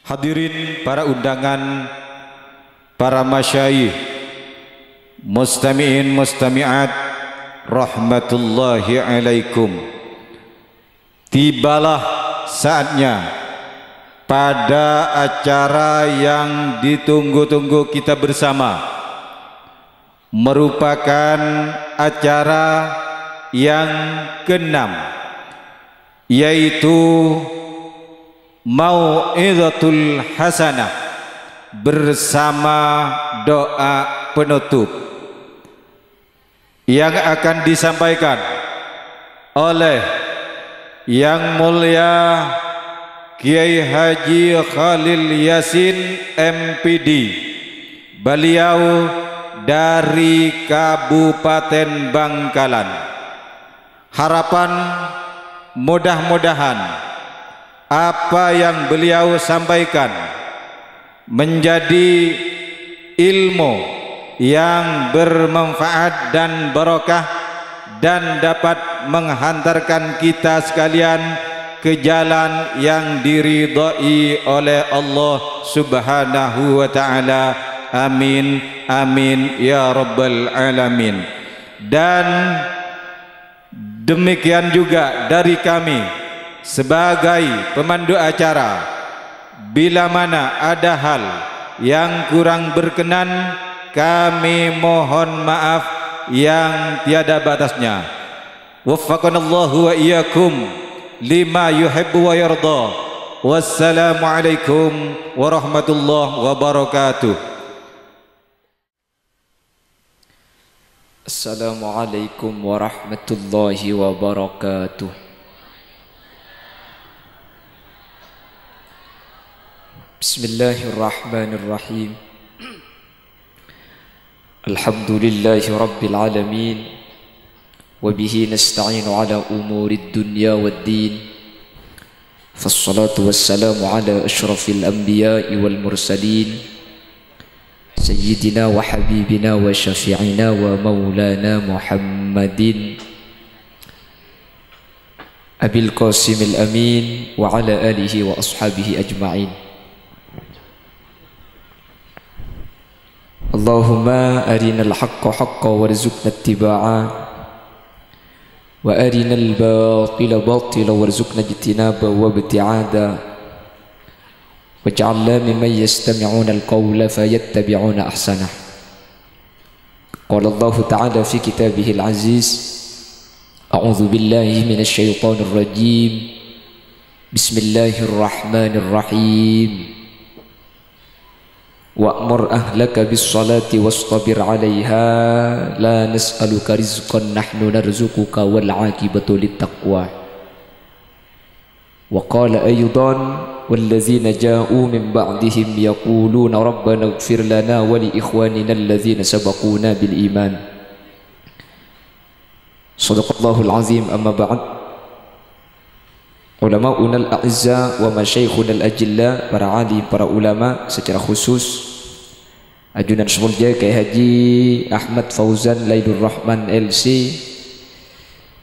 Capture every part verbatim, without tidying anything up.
Hadirin para undangan, para masyayikh, mustami'in mustami'at, rahmatullahi alaikum. Tibalah saatnya pada acara yang ditunggu-tunggu kita bersama, merupakan acara yang keenam, yaitu Mau'izatul Hasanah bersama doa penutup yang akan disampaikan oleh Yang Mulia Kiai Haji Khalil Yasin, M P D. Beliau dari Kabupaten Bangkalan. Harapan, mudah-mudahan apa yang beliau sampaikan menjadi ilmu yang bermanfaat dan barokah dan dapat menghantarkan kita sekalian ke jalan yang diridhai oleh Allah Subhanahu wa Ta'ala. Amin, amin, ya Rabbal Alamin. Dan demikian juga dari kami sebagai pemandu acara, bila mana ada hal yang kurang berkenan, kami mohon maaf yang tiada batasnya. Waffaqanallahu wa iyyakum lima yuhibbu wa yarda. Wassalamualaikum warahmatullahi wabarakatuh. Assalamualaikum warahmatullahi wabarakatuh. Bismillahirrahmanirrahim. Alhamdulillahi rabbil alamin. Wa bihi nasta'inu ala umurid dunya wad din. Fassalatu wassalamu ala asyrafil anbiya'i wal mursalin. Sayyidina wa habibina wa syafi'ina wa maulana Muhammadin Abil Qasimil Amin wa ala alihi wa ashabihi ajma'in. Allahumma arinal haqqa haqqa warzuqna ittiba'a, wa arinal batila batila warzuqna ijtinaba wa ibti'ada. Waj'alna mimman yastami'unal qawla fayattabi'una ahsanah. Qala Allahu ta'ala fi kitabihil aziz, a'udzu billahi minasy syaithanir rajim. Bismillahirrahmanirrahim. Wa'mur ahlaka bis salati wastabir 'alaiha, la nas'aluka rizqan nahnu narzuquka wal 'aqibatu lit taqwa. Wa qala aidan, walladzina ja'u min ba'dihim yaquluna rabbana ighfir lana wa li ikhwanina alladzina sabaquna bil iman. Shadaqallahul azim, amma ba'd. Ulama'unal a'izza wa masyayikhunal ajilla, para alim, para ulama secara khusus, ajunan sè molja Kiai Haji Ahmad Fauzan Lailur Rahman, L C,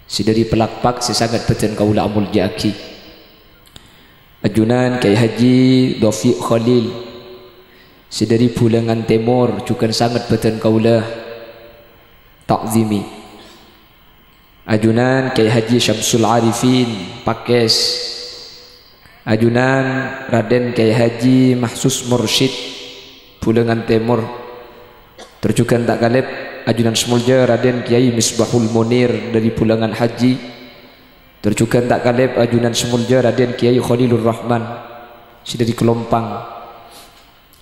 sè dhâri Palakpak sè sanget bâdhân kaulâ amolja'aghi. Ajunan Kiai Haji Dhaufiq Khalil, sè dhâri Bulângan Tèmor, jhughân sanget bâdhân kaulâ ta'zimi. Ajunan Kiai Haji Syamsul Arifin, Pakes. Ajunan Raden Kiai Haji Mahsus Mursyid, Bulângan Tèmor. Tor jhughân ta' kalèp, ajunan sè molja Raden Kiai Misbahul Munir dhâri Bulângan Haji. Tor jhughân ta' kalèp, ajunan sè molja Raden Kiai Khalilur Rahman, sè dhâri Kelompang.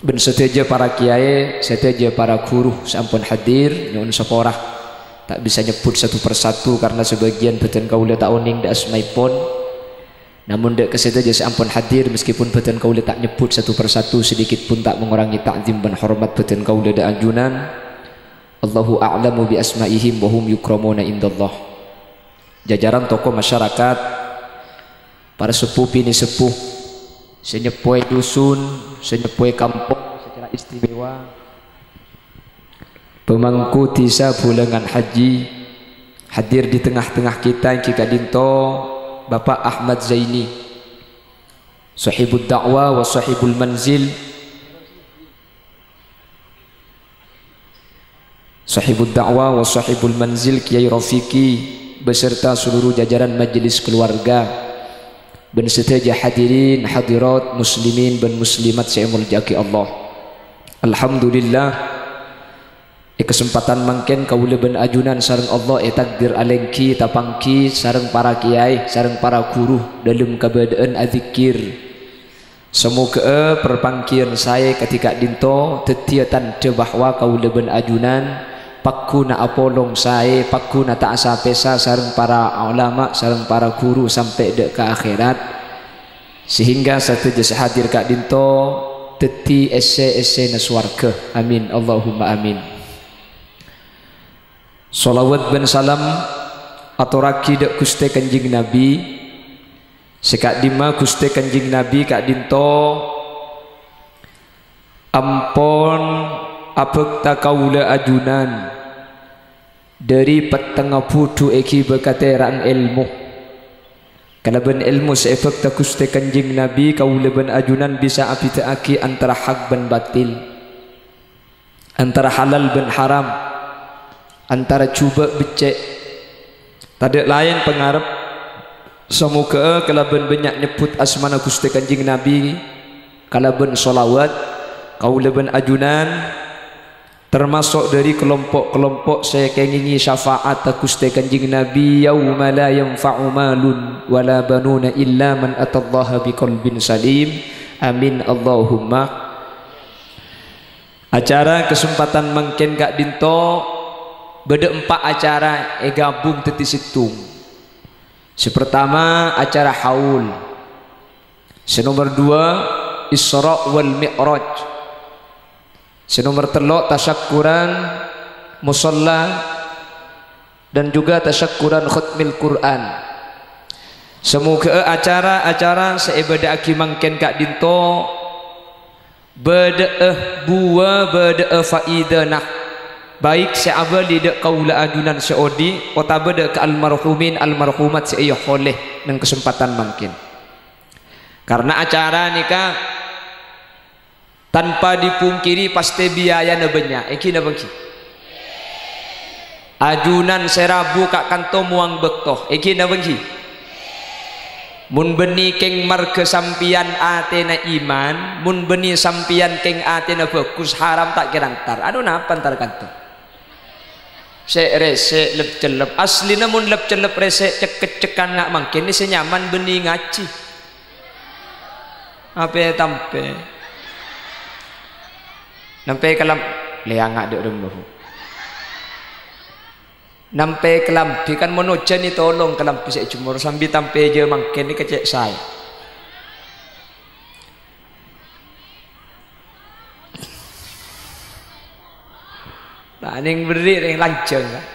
Bân sadhâjâ para kiai, sadhâjâ para ghuru sè ampon hadir, nyo'on sapora. Ta' bisa nyebbhut satu persatu karna sabâgiyân bâdhân kaulâ ta' onèng dhâ' asmaèpon. Namong dhâ' ka sadhâjâ sè ampon hadir, meskipun bâdhân kaulâ ta' nyebbhut satu persatu, sedikit pun ta' mengurangi ta'zim bân hormat bâdhân kaulâ dhâ' ajunan. Allahu a'lamu bi asma'ihim wa hum yukramuna indallah. Jajaran tokoh masyarakat, para seppo binè' seppo, sè nyeppowè dusun, sè nyeppowè kampong secara istimewa, pemangku dhisa Bulângan Haji, hadir di tengah-tengah kita èngghi ka'dinto Bapak Ahmad Zaini, Sahibud da'wa wa sahibul manzil. Sahibud da'wa wa sahibul manzil Kiai Rafiqi beserta seluruh jajaran majelis keluarga, bân sadhâjâ hadirin hadirat muslimin bân muslimat sè èmoljâ'aghi Allah. Alhamdulillah, è kasempadhân mangkèn kaulâ bân ajunan sareng Allah ètakdir alèngghi tapangghi sareng para kiai, sareng para ghuru dâlem kabâdâ'ân adzikir. Samoghâ'â parpangghiyân saè kadhi ka'dinto dhâddhiyâ tandhâ bahwa kaulâ bân ajunan pagghuna apolong saè, pagghuna ta' sa-pèsa sareng para ulama, sareng para ghuru sampè' dâ' ka akhèrat, sehingga sadhâjâ sè hadir ka'dinto dhâddhi essè-essèna sowarghâ. Amin, Allahumma amin. Shalawat bân salam atorraghi dâ' Ghustè Kanjeng Nabi, sè ka'dimma Ghustè Kanjeng Nabi ka'dinto ampon abhâkta kaulâ ajunan dâri pettengnga budhu èghibâ katèra'an èlmo. Kalabân èlmo sè èbhâkta Ghustè Kanjeng Nabi, kaulâ bân ajunan bisa abhidhâ'aghi antara hak bân batil. Antara halal bân haram, antara jhubâ' beccè'. Tadâ' laèn pangarep, samoghâ'â kalabân bânnya' nyebbhut asmana Ghustè Kanjeng Nabi kalabân shalawat, kaulâ bân ajunan tamaso' dâri kalompo'-kalompo' sè kèngèngè syafa'atta Ghustè Kanjeng Nabi, "Yauma la yanfa'u malun wala banuna illa man atallaha biqalbin salim." Amin, Allahumma. Acara kasempadhân mangkèn ka'dinto bâdâ empa' acara èghâbung dhâddhi sèttong. Sè partama acara haul. Sè nomer duwâ' Isra' wal Mi'raj. Sè nomer tello' tasyakkuran musalla dan juga tasyakkuran khatmil Qur'an. Samoghâ'â acara-acara sè èbâdâ'aghi mangkèn ka'dinto bâdâ'â buwâ, bâdâ'â faidana, baik sè abâli dâ' kaulâ ajunan sè odi' otabâ dâ' ka almarhumin almarhumat sè èyaholè neng kasempadhân mangkèn. Karna acara nèka tanpa dipungkiri pastè biayana bânnya', èngghi napa èngghi? Ajunan sè rabu ka' kanto mowang bâkto, èngghi napa èngghi? Mon bânnè kèng marghâ sampèyan atèna iman, mon bânnè sampèyan kèng atèna bhâghus, haram ta' kèra entar. Anu napa entar kanto? Sè rèsè' lep-cellep. Aslina mon lep-cellep rèsè' cek-keccekan nga' mangkèn sè nyaman bânnè ngajhi. Apè tampè? Nampè kalam-, lè anga' dâ' remma, Bu. Nampè kalambhi kan mon ojhân ètolong kalambhi sè èjemmor sambi tampè jâ mangkèn nèka cè' saè. Nah, nèng berri' rèng lanjhâng, kan?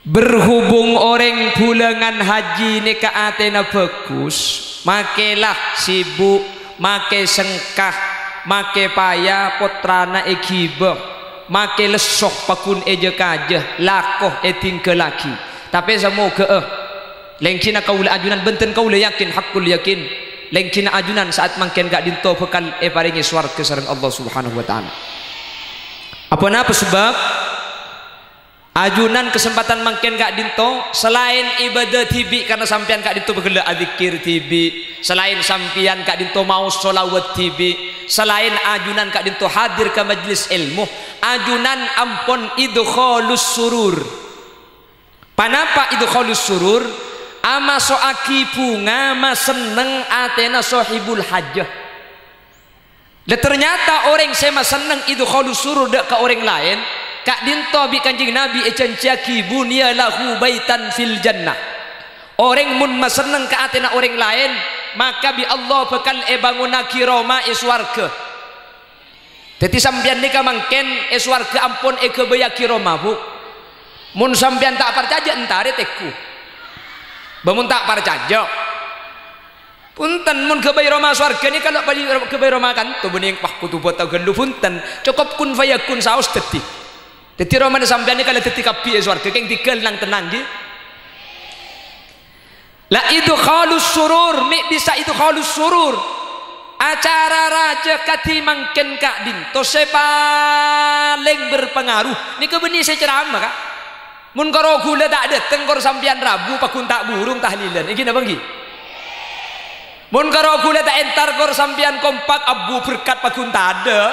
Berhubung orèng bulângan haji nèka atèna bhâghus, makè la sibuk, makè sengka, makè paya pottrana èghibâ, makè lesso paggun èjâ-kajâ, lako èdingghâllaghi. Tapè samoghâ'â, lèngghina kaulâ ajunan bhunten kaulâ yakin, haqqul yakin, lèngghina ajunan sa'at mangkèn ka'dinto bhâkal èparèngè sowarghâ sareng Allah Subhanahu wa Ta'ala. Apa napa sabâb? Ajunan kasempadhân mangkèn ka'dinto, salaèn ibâdâ dhibi' karna sampèyan ka'dinto ghellâ' adzikkèr dhibi', salaèn sampèyan ka'dinto maos sholawat dhibi', salaèn ajunan ka'dinto hadir ka majlis èlmo, ajunan ampon idkhalus surur. Panapa idkhalus surur? Amaso'aghi bhunga masenneng atèna sohibul hajah. Lah, ternyata orèng sè masenneng idkhalus surur dâ' ka orèng laèn, ka'dinto bi' Kanjeng Nabi èjhânjhiyaghi, "Buniya lahu baitan fil jannah." Orèng mon masenneng ka atèna orèng laèn, maka bi' Allah bhâkal èbângonnaghi roma è sowarghâ. Dhâddhi, sampèyan nèka mangkèn è sowarghâ ampon èghâbâyyaghi roma, Bu. Mon sampèyan ta' parcajâ, entarè tèngghu. Bâ, mon ta' parcajâ, Bhunten, mon ghâbây roma sowarghâ nèka lo' pajhi ghâbây roma kanto bânnè, wah, kodhu bâta ghâllu, bhunten. Cokop kun fayakun saos dhâddhi. Dhâddhi romana sampèyan nèka la dhâddhi kabbhi è sowarghâ, kèng dhigghâl nang-tennang, ghi. La idkhalus surur, mè' bisa idkhalus surur. Acara rajâ kadhi mangkèn ka'dinto sè palèng berpengaruh. Nèka bânnè sè ceramah, Ka'. Mon karo ghulâ ta' dâteng, kor sampèyan rabu, paggun ta' burung tahlilan. Ènggi napa ènggi? Mon karo ghulâ ta' entar, kor sampèyan kompak, abu berkat paggun tadâ'.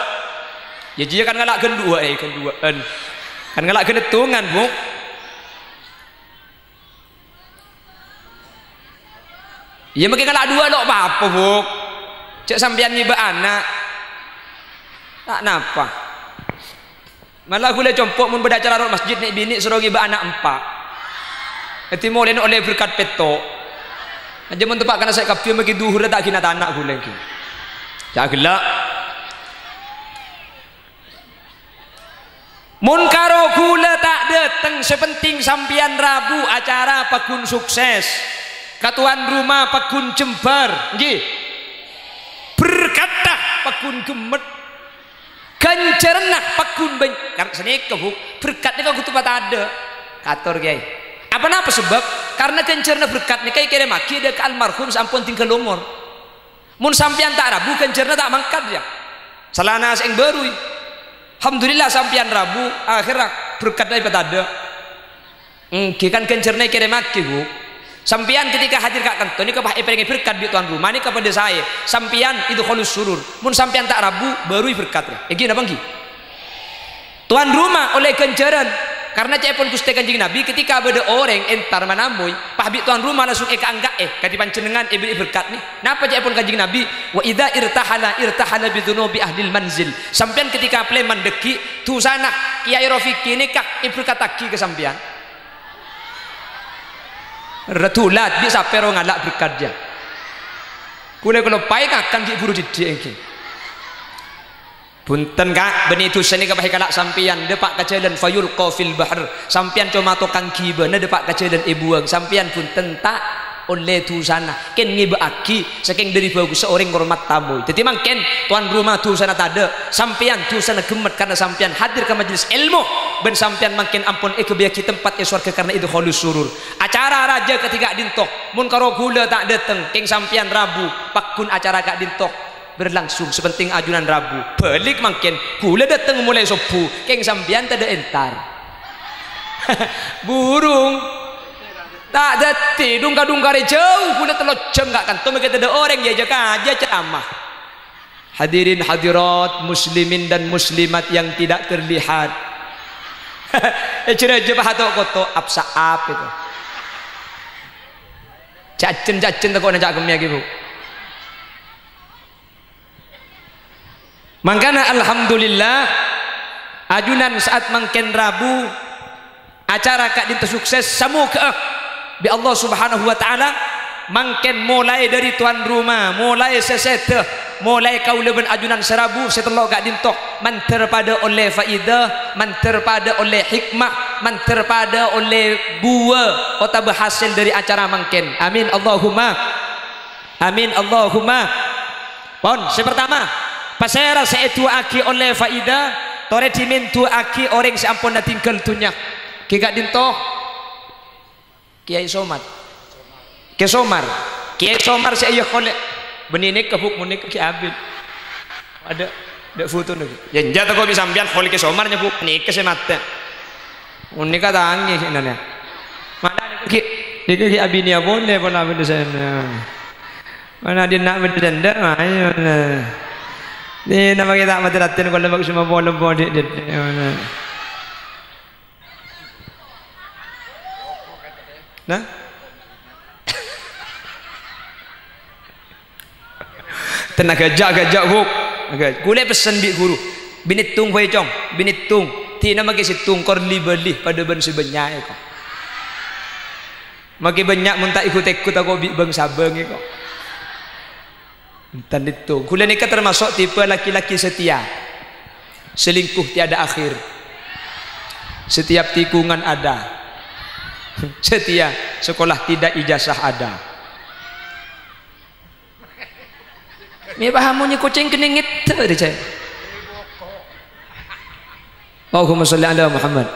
Iyâ, jiyâ kan ngala' ghân duwâ', eh, ghân duwâ'ân. Kan ngala' ghâneddhungan, Bu. Iyâ, mangkèn kala' duwâ' lo' pa-apa, Bu. Jhâ' sampèyan ngibâ ana'. Ta' napa. Mala ghulâ compo' mon bâdâ acara ro' masjid nè'-binè' soro ngibâ ana' empa'. Dhâddhi molèna ollè berkat pètto'. Ajâ mon teppa' kana' sè kabbhi mangkèn dhuhurrâ ta' ghi' na-tana' ghulâ ènggi. Jhâ' ghellâ'. Mon karo ghulâ ta' dâteng, sè penting sampèyan rabu acara paggun sukses. Ka towan roma paggun jembhâr, ènggi. Berkatta paggun ghemmet. Ghânjhârânna paggun bân-, kan sanèka, Bu, berkat nèka kodhu patadâ'. Kator, Kèyaè. Apa napa sebab? Karena ghânjhârânna berkat nèka èkèrèmmaghi dâ' ka almarhum sè ampon tinggal omor. Mon sampèyan ta' rabu, ghânjhârânna ta' mangkat, yâ. Salana sè èngbârui. Alhamdulillah, sampèyan rabu, akhèrra berkatna èpatadâ'. Ènggi kan ghânjhârânna èkèrèmmaghi, Bu. Sampèyan ketika hadir ka' ka'dinto nèka pas èparèngè berkat bi' towan roma nèka padâ saè. Sampèyan idkhalus surur. Mon sampèyan ta' rabu, bârui berkat, yâ. Ènggi napa ènggi? Towan roma ollè ghânjhârân. Karna ca'èpon Ghustè Kanjeng Nabi, ketika bâdâ orèng entar manamoy, pas bi' towan roma langsung èkaangka'è, kadhi panjhennengngan èbèrri'i berkat nè. Napa ca'èpon Kanjeng Nabi? "Wa idza irtahala, irtahala bi dzunubi ahlil manzil." Sampèyan ketika palèman dâggi', dhusana Kèyaè Rafiqi nèka èberkataghi ka sampèyan. Radulat, bi' sapè ro ngala' berkat, yâ. Kulâ kaloppaè ngakan ghi' buru diddhi' ènggi. Bhunten, Ka', bânnè dhusa nèka pas èkala' sampèyan, dâpa' ka jhâlân, fayulqa fil bahr. Sampèyan coma tokang ghibâna dâpa' ka jhâlân èbuwâng. Sampèyan bhunten ta' ollè dhusana. Kèng ngibâ'aghi, sakèng dâri bhâghussa orèng ngormat tamoy. Dhâddhi mangkèn, towan roma dhusana tadâ', sampèyan dhusana ghemmet karna sampèyan hadir ka majelis èlmo, bân sampèyan mangkèn ampon èghâbâyyaghi tempat è sowarghâ karna idkhalus surur. Acara rajâ kadhi ka'dinto, mon karo ghulâ ta' dâteng, kèng sampèyan rabu, paggun acara ka'dinto. Berlangsung, sè penting ajunan rabu. Bâlik mangkèn, ghulâ dâteng molaè sobbhu, kèng sampèyan tadâ' entar. Burung. Ta' dhâddhi, dhung-kadhung karè jhâu, ghulâ tello jhâm ka' kanto mangkèn tadâ' orèng, yâ, jhâ' kajâ ceramah. Hadirin hadirat, muslimin dan muslimat yang tidak terlihat. Eh, jhâ' rajâ pahato' koto, ap-saap itu. Jhâjhen-jhâjhen tako' na ca' kemmèya ghi, Bu. Mangkana, alhamdulillah, ajunan sa'at mangkèn rabu, acara ka'dinto sukses, samoghâ'â bi' Allah Subhanahu wa Ta'ala, mangkèn molaè dâri towan roma, molaè sè sèdhâ, molaè kaulâ bân ajunan sè rabu, sè tello' ka'dinto, mandhâr padâ ollè faèdah, mandhâr padâ ollè hikmah, mandhâr padâ ollè buwâ otabâ hasèl dâri acara mangkèn. Amin, Allahumma. Amin, Allahumma. Pon, sè partama, pasèra sè èdu'aaghi ollè faèdah, torè dhimèn du'aaghi orèng sè ampon atinggal dhunnya. Ghi ka'dinto, Kèyaè Somad. Kè Somar. Kèyaè Somar sè èyakolè. Bânnè nèka, Bu', mon nèka ghi' abit. Adâ', adâ' fotona ghi'. Yâ, enjâ' tako' bi' sampèyan, kol Kè Somar nyebbu', nèka sè matè. Mon nèka tangè sè nanya. Mana nèka ghi', nèka ghi' abinèya polè pola bâdâ sèna. Mana dhinna' bâdâ sèndhâ, ayo, mana. Nè, nama kita mati raten kalau bak semua polè polè, dhi', dhi', dhi', mana. Nah? Tenang, gajâ', gajâ', Bu'. Oke, kulâ pessen bi' ghuru. Binèttong bhâi, Cong. Binèttong. Dina makè sèttong kor li-bâli padâ bân sè bânnya' èko. Makè bânnya' mon ta' èghut-èghut tako' bi' bâng-sabâng èko. Enten itu. Ghulâ nèka termasuk tipe laki-laki setia. Selingkuh tiada akhir. Setiap tikungan ada. Setia, sekolah tidak ijazah ada. Mè' paham, monyè kocèng kenèngèt, dicè'. Allahumma sholli ala Muhammad.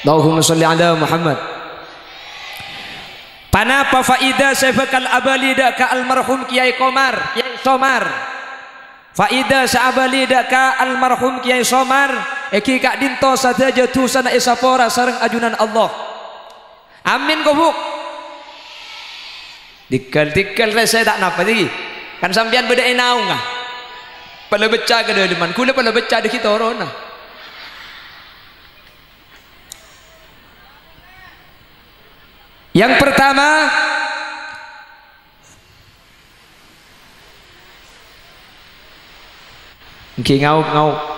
Allahumma sholli ala Muhammad. Anapa faida sè bhâkal abâli dâ' ka almarhum Kèyaè Komar, Kèyaè Somar? Faida sè abâli dâ' ka almarhum Kèyaè Somar, èngghi ka'dinto sadhâjâ dhusana èsapora sareng ajunan Allah. Amin, kobuk. Dhigghâl-dhigghâl rèsè ta' napa, dhiggi. Kan sampèyan bâdâ è naongnga. Pala becca ka dâlemman, ghulâ pala becca dhâggi' toronna. Yang pertama, èngghi ngaok-ngaok.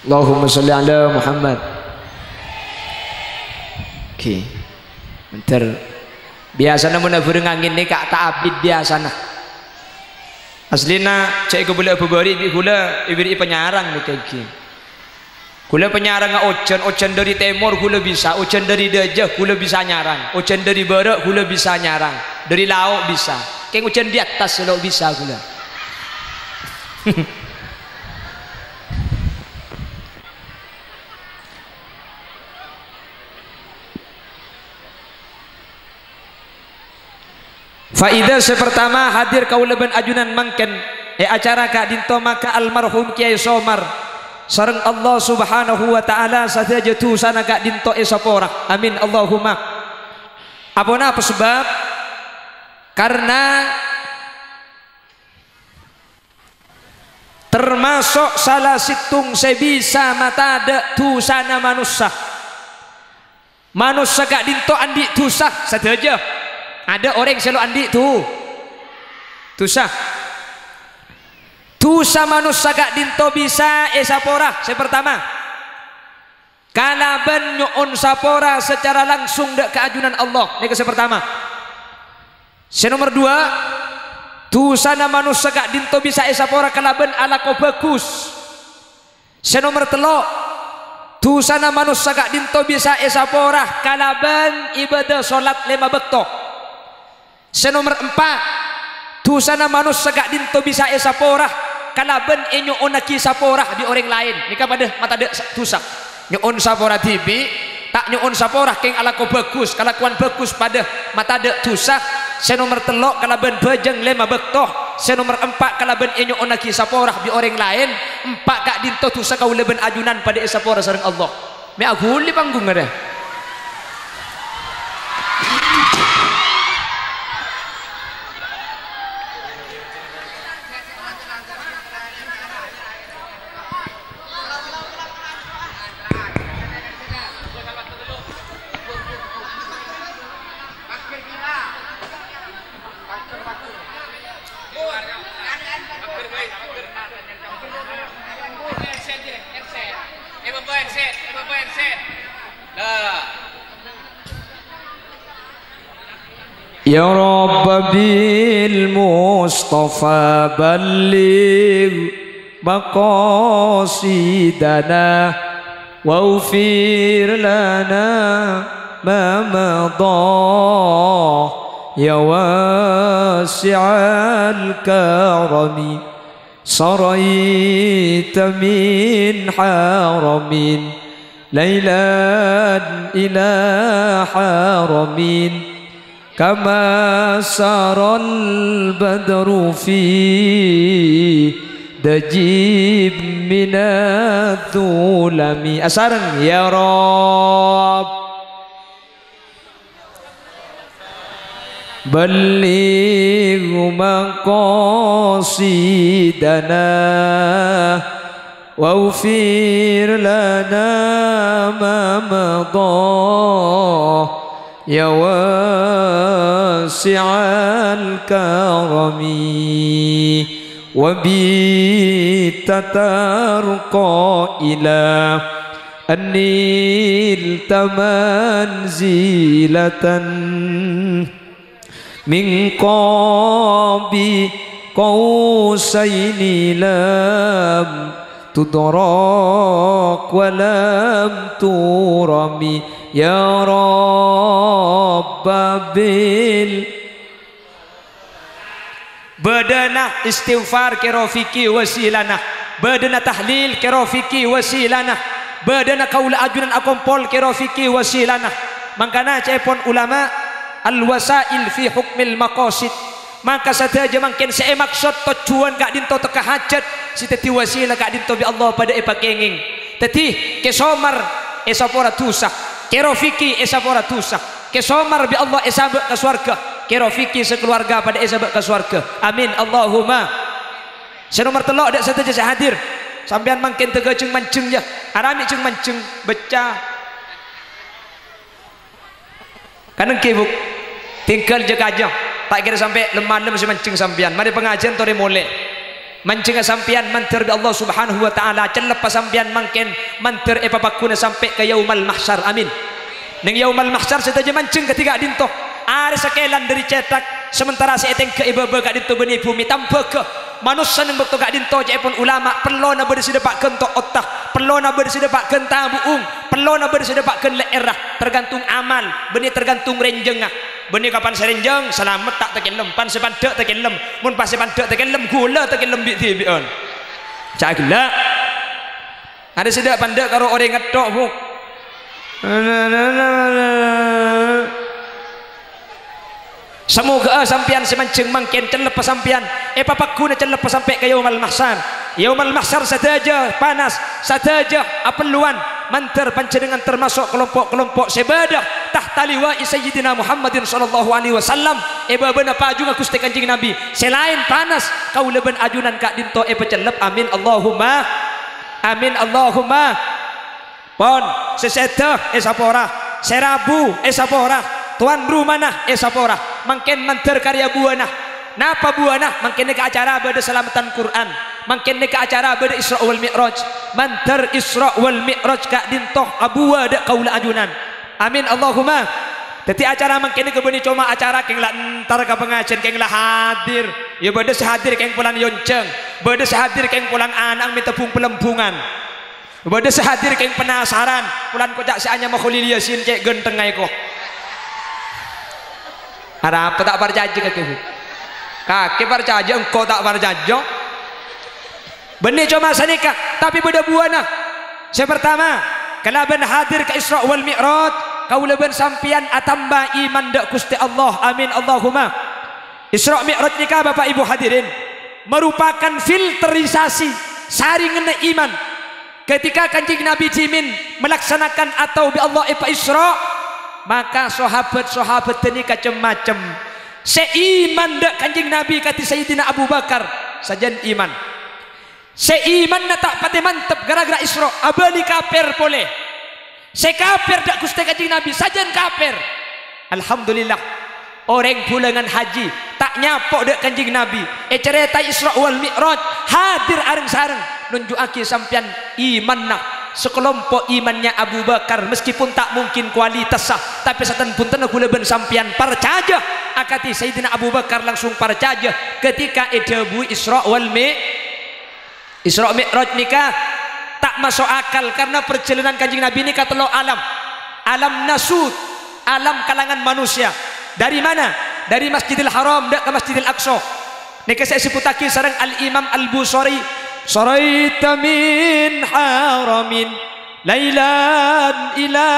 Allahumma sholli ala Muhammad. Oke. Bhender. Biyasana mon abhâreng angèn nèka ta' abit biyasana. Aslina cè' èkabâlâ bâbâri' bi' ghulâ èbèrri'i panyarang nèka èngghi. Ghulâ panyarangnga ojhân, ojhân dâri tèmor ghulâ bisa, ojhân dâri dâjâ ghulâ bisa nyarang, ojhân dâri bârâ' ghulâ bisa nyarang, dâri lao' bisa. Kèng ojhân di attas sè lo' bisa ghulâ. Faida sè partama, hadir kaulâ bân ajunan mangkèn è acara ka'dinto maka almarhum Kèyaè Somar sareng Allah Subhanahu wa Ta'ala sadhâjâ dhusana ka'dinto èsapora. Amin, Allahumma. Aponapa sabâb? Karna termaso' sala sèttong sè bisa matadâ' dhusana manossa. Manossa ka'dinto andi' dhusa sadhâjâ. Adâ' orèng sè lo' andi' dhu-, dhusa. Dhusa manossa ka'dinto bisa èsapora. Sè partama, kalabân nyo'on sapora sacara langsung dâ' ka ajunan Allah. Nèka sè partama. Sè nomer duwâ', dhusana manossa ka'dinto bisa èsapora kalabân alako bhâghus. Sè nomer tello', dhusana manossa ka'dinto bisa èsapora kalabân ibâdâ solat lèma bâkto. Sè nomer empa', dhusana manossa ka'dinto bisa èsapora kalabân ènyo'onnaghi sapora bi' orèng laèn. Nèka padâ matadâ' sa-, dhusa. Nyo'on sapora dhibi', ta' nyo'on sapora kèng alako bhâghus, kalakowan bhâghus padâ matadâ' dhusa. Sè nomer tello' kalabân bhâjâng lèma bâkto. Sè nomer empa' kalabân ènyo'onnaghi sapora bi' orèng laèn. Empa' ka'dinto dhusa kaulâ bân ajunan padâ èsapora sareng Allah. Mè' aghuli panggungnga, rè. يا رب بالمصطفى بلغ مقاصدنا واغفر لنا ما مضى يا واسع الكرم. سريت من حرم ليلا إلى حرم كما سرى البدر في دجى من الظلم. Asareng, ya Rabb. بلغ مقاصدنا واغفر لنا ما مضى يا واسع الكرم. وبت ترقى إلى أن نلت منزلة من قاب قوسين لم تدرك ولم ترم يا رب بال Bâdâna istighfar kèra fiki wasilana. Bâdâna tahlil kèra fiki wasilana. Bâdâna kaulâ ajunan akompol kèra fiki wasilana. Mangkana ca'èpon ulama, "Al-wasail fi hukmil maqasid." Maka sadhâjâ mangkèn sè èmaksod tojjhuwân ka'dinto tekka hajat, sè dhâddhi wasila ka'dinto bi' Allah padâ èpakèngèng. Dhâddhi, kè somar èsapora dhusa, kèra fiki èsapora dhusa. Kè somar bi' Allah èsabâ' ka sowarghâ, kèra fiki sakalowarga padâ èsabâ' ka sowarghâ. Amin, Allahumma. Sè nomer tello', dâ' sadhâjâ sè hadir. Sampèyan mangkèn tèghâ jhâng-manjhâng, yâ. Arami jhâng-manjhâng, becca. Kanèngghi, Bu'. Tinggal jâ-kajâ. Ta' kèra sampè' lem-malem sè manjheng sampèyan. Marè pangajiân torè molè. Manjhengnga sampèyan mandhâr bi' Allah Subhanahu wa Ta'ala, cellebbhâ sampèyan mangkèn mandhâr èpapagguna sampè' ka Yaumal Mahsyar. Amin. Neng Yaumal Mahsyar sadhâjâ manjheng kadhi ka'dinto. Arè sakèlan dâri cèthak, sementara sè ètèngghâ è bâbâ ka'dinto bânnè bhumè tambhâghâ. Manossa neng bâkto ka'dinto ca'èpon ulama, pellona bâdâ sè dâpa' ghân to'otta, pellona bâdâ sè dâpa' ghân tabu'ung, pellona bâdâ sè dâpa' ghân lè'èrra, tergantung amal, bânnè tergantung rènjhângnga. Bânnè kapan sè rènjhâng, salamet ta' takellem, pan sè pandâ' takellem, mon pas sè pandâ' takellem, ghulâ takellem bi'-dhibi'ân. Ca' ghellâ'. Arè sè dâ' pandâ' karo orèng ngetthok, Bu'. Samoghâ'â sampèyan sè manjheng mangkèn cellebbhâ sampèyan èpapagguna cellebbhâ sampè' ka Yaumal Mahsyar. Yaumal Mahsyar sadhâjâ panas, sadhâjâ apelluwân, mandhâr panjhennengngan tamaso' kalompo'-kalompo' sè bâdâ tahta liwa'i Sayyidina Muhammadin sallallahu alaihi wasallam, è bâbâna pajhungnga Ghustè Kanjeng Nabi. Sè laèn panas, kaulâ bân ajunan ka'dinto èpacellep. Amin, Allahumma. Amin, Allahumma. Pon, sè sèdhâ èsapora, sè rabu èsapora, towan rumana èsapora. Mangkèn mandhâr karya buwâna. Napa buwâna? Mangkèn nèka acara bâdâ salameddhân Qur'an. Mangkèn nèka acara bâdâ Isra wal Mi'raj. Mandhâr Isra wal Mi'raj ka'dinto abuwâ dâ' kaulâ ajunan. Amin, Allahumma. Dhâddhi acara mangkèn nèka bânnè coma acara kèng la entar ka pangajiân, kèng la hadir. Yâ bâdâ sè hadir kèng polana èyonjhâng. Bâdâ sè hadir kèng polana ana'na mènta bung-palembungan. Bâdâ sè hadir kèng penasaran, polana koca' sè anyama Kholil Yasin cè' ghântengnga èko. Arapa ta' parcajâ kakè, Bu? Kakè parcajâ, engko' ta' parcajâ. Bânnè coma sanèka, tapè bâdâ buwâna. Sè partama, kalabân hadir ka Isra wal Mi'raj, kaulâ bân sampèyan atamba iman dâ' Ghustè Allah. Amin, Allahumma. Isra Mi'raj nèka, Bapak Ibu hadirin, merupakan filterisasi saringenna iman. Ketika Kanjeng Nabi dhimèn malaksanakan atao bi' Allah èpaisra, maka sahabat-sahabat ghânèka cem-macem. Sè iman dâ' Kanjeng Nabi kadhi Sayyidina Abu Bakar, sajân iman. Sè imanna ta' patè mantep gara-gara isra, abâli kapèr polè. Sè kapèr dâ' Ghustè Kanjeng Nabi, sajân kapèr. Alhamdulillah, orèng bulângan haji ta' nyapo' dâ' Kanjeng Nabi, ècarètaè Isra wal Mi'raj, hadir areng-sareng, nonjhu'aghi sampèyan imanna sakalompo' imannya Abu Bakar, meskipun ta' mungkin kualitassa, tapè saten-buntenna kaulâ bân sampèyan parcajâ akadhi Sayyidina Abu Bakar, langsung parcajâ ketika èdhâbuwi Isra wal Mi-, Isra Mi'raj nèka ta' maso' akal, karna parjhâlânan Kanjeng Nabi nèka tello' alam. Alam nasut, alam kalangan manusia. Dari mana? Dari Masjidil Haram dâ' ka Masjidil Aqsa. Nèka sè èsebbhuttaghi sareng Al-Imam Al-Busari, "Saraita min haramin lailan ila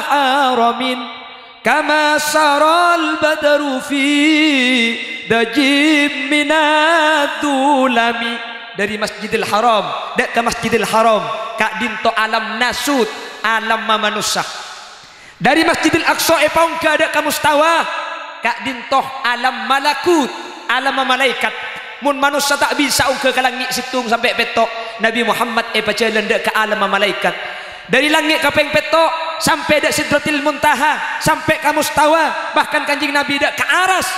haramin." Kama saral badru fi dajim minadz-dzulami. Dâri Masjidil Haram dâ' ka Masjidil Haram, ka'dinto alam nasut, alam mamanossa. Dâri Masjidil Aqsa èpaongghâ dâ' ka Mustawa, ka'dinto alam malakut, alam mamalaèkat. Mon manossa ta' bisa ongghâ ka langngè' sèttong sampè' pètto', Nabi Muhammad èpajhâlân dâ' ka alam mamalaèkat. Dâri langngè' kapèng pètto' sampè' dâ' Sidratil Muntaha, sampè' ka Mustawa, bahkan Kanjeng Nabi dâ' ka Aras,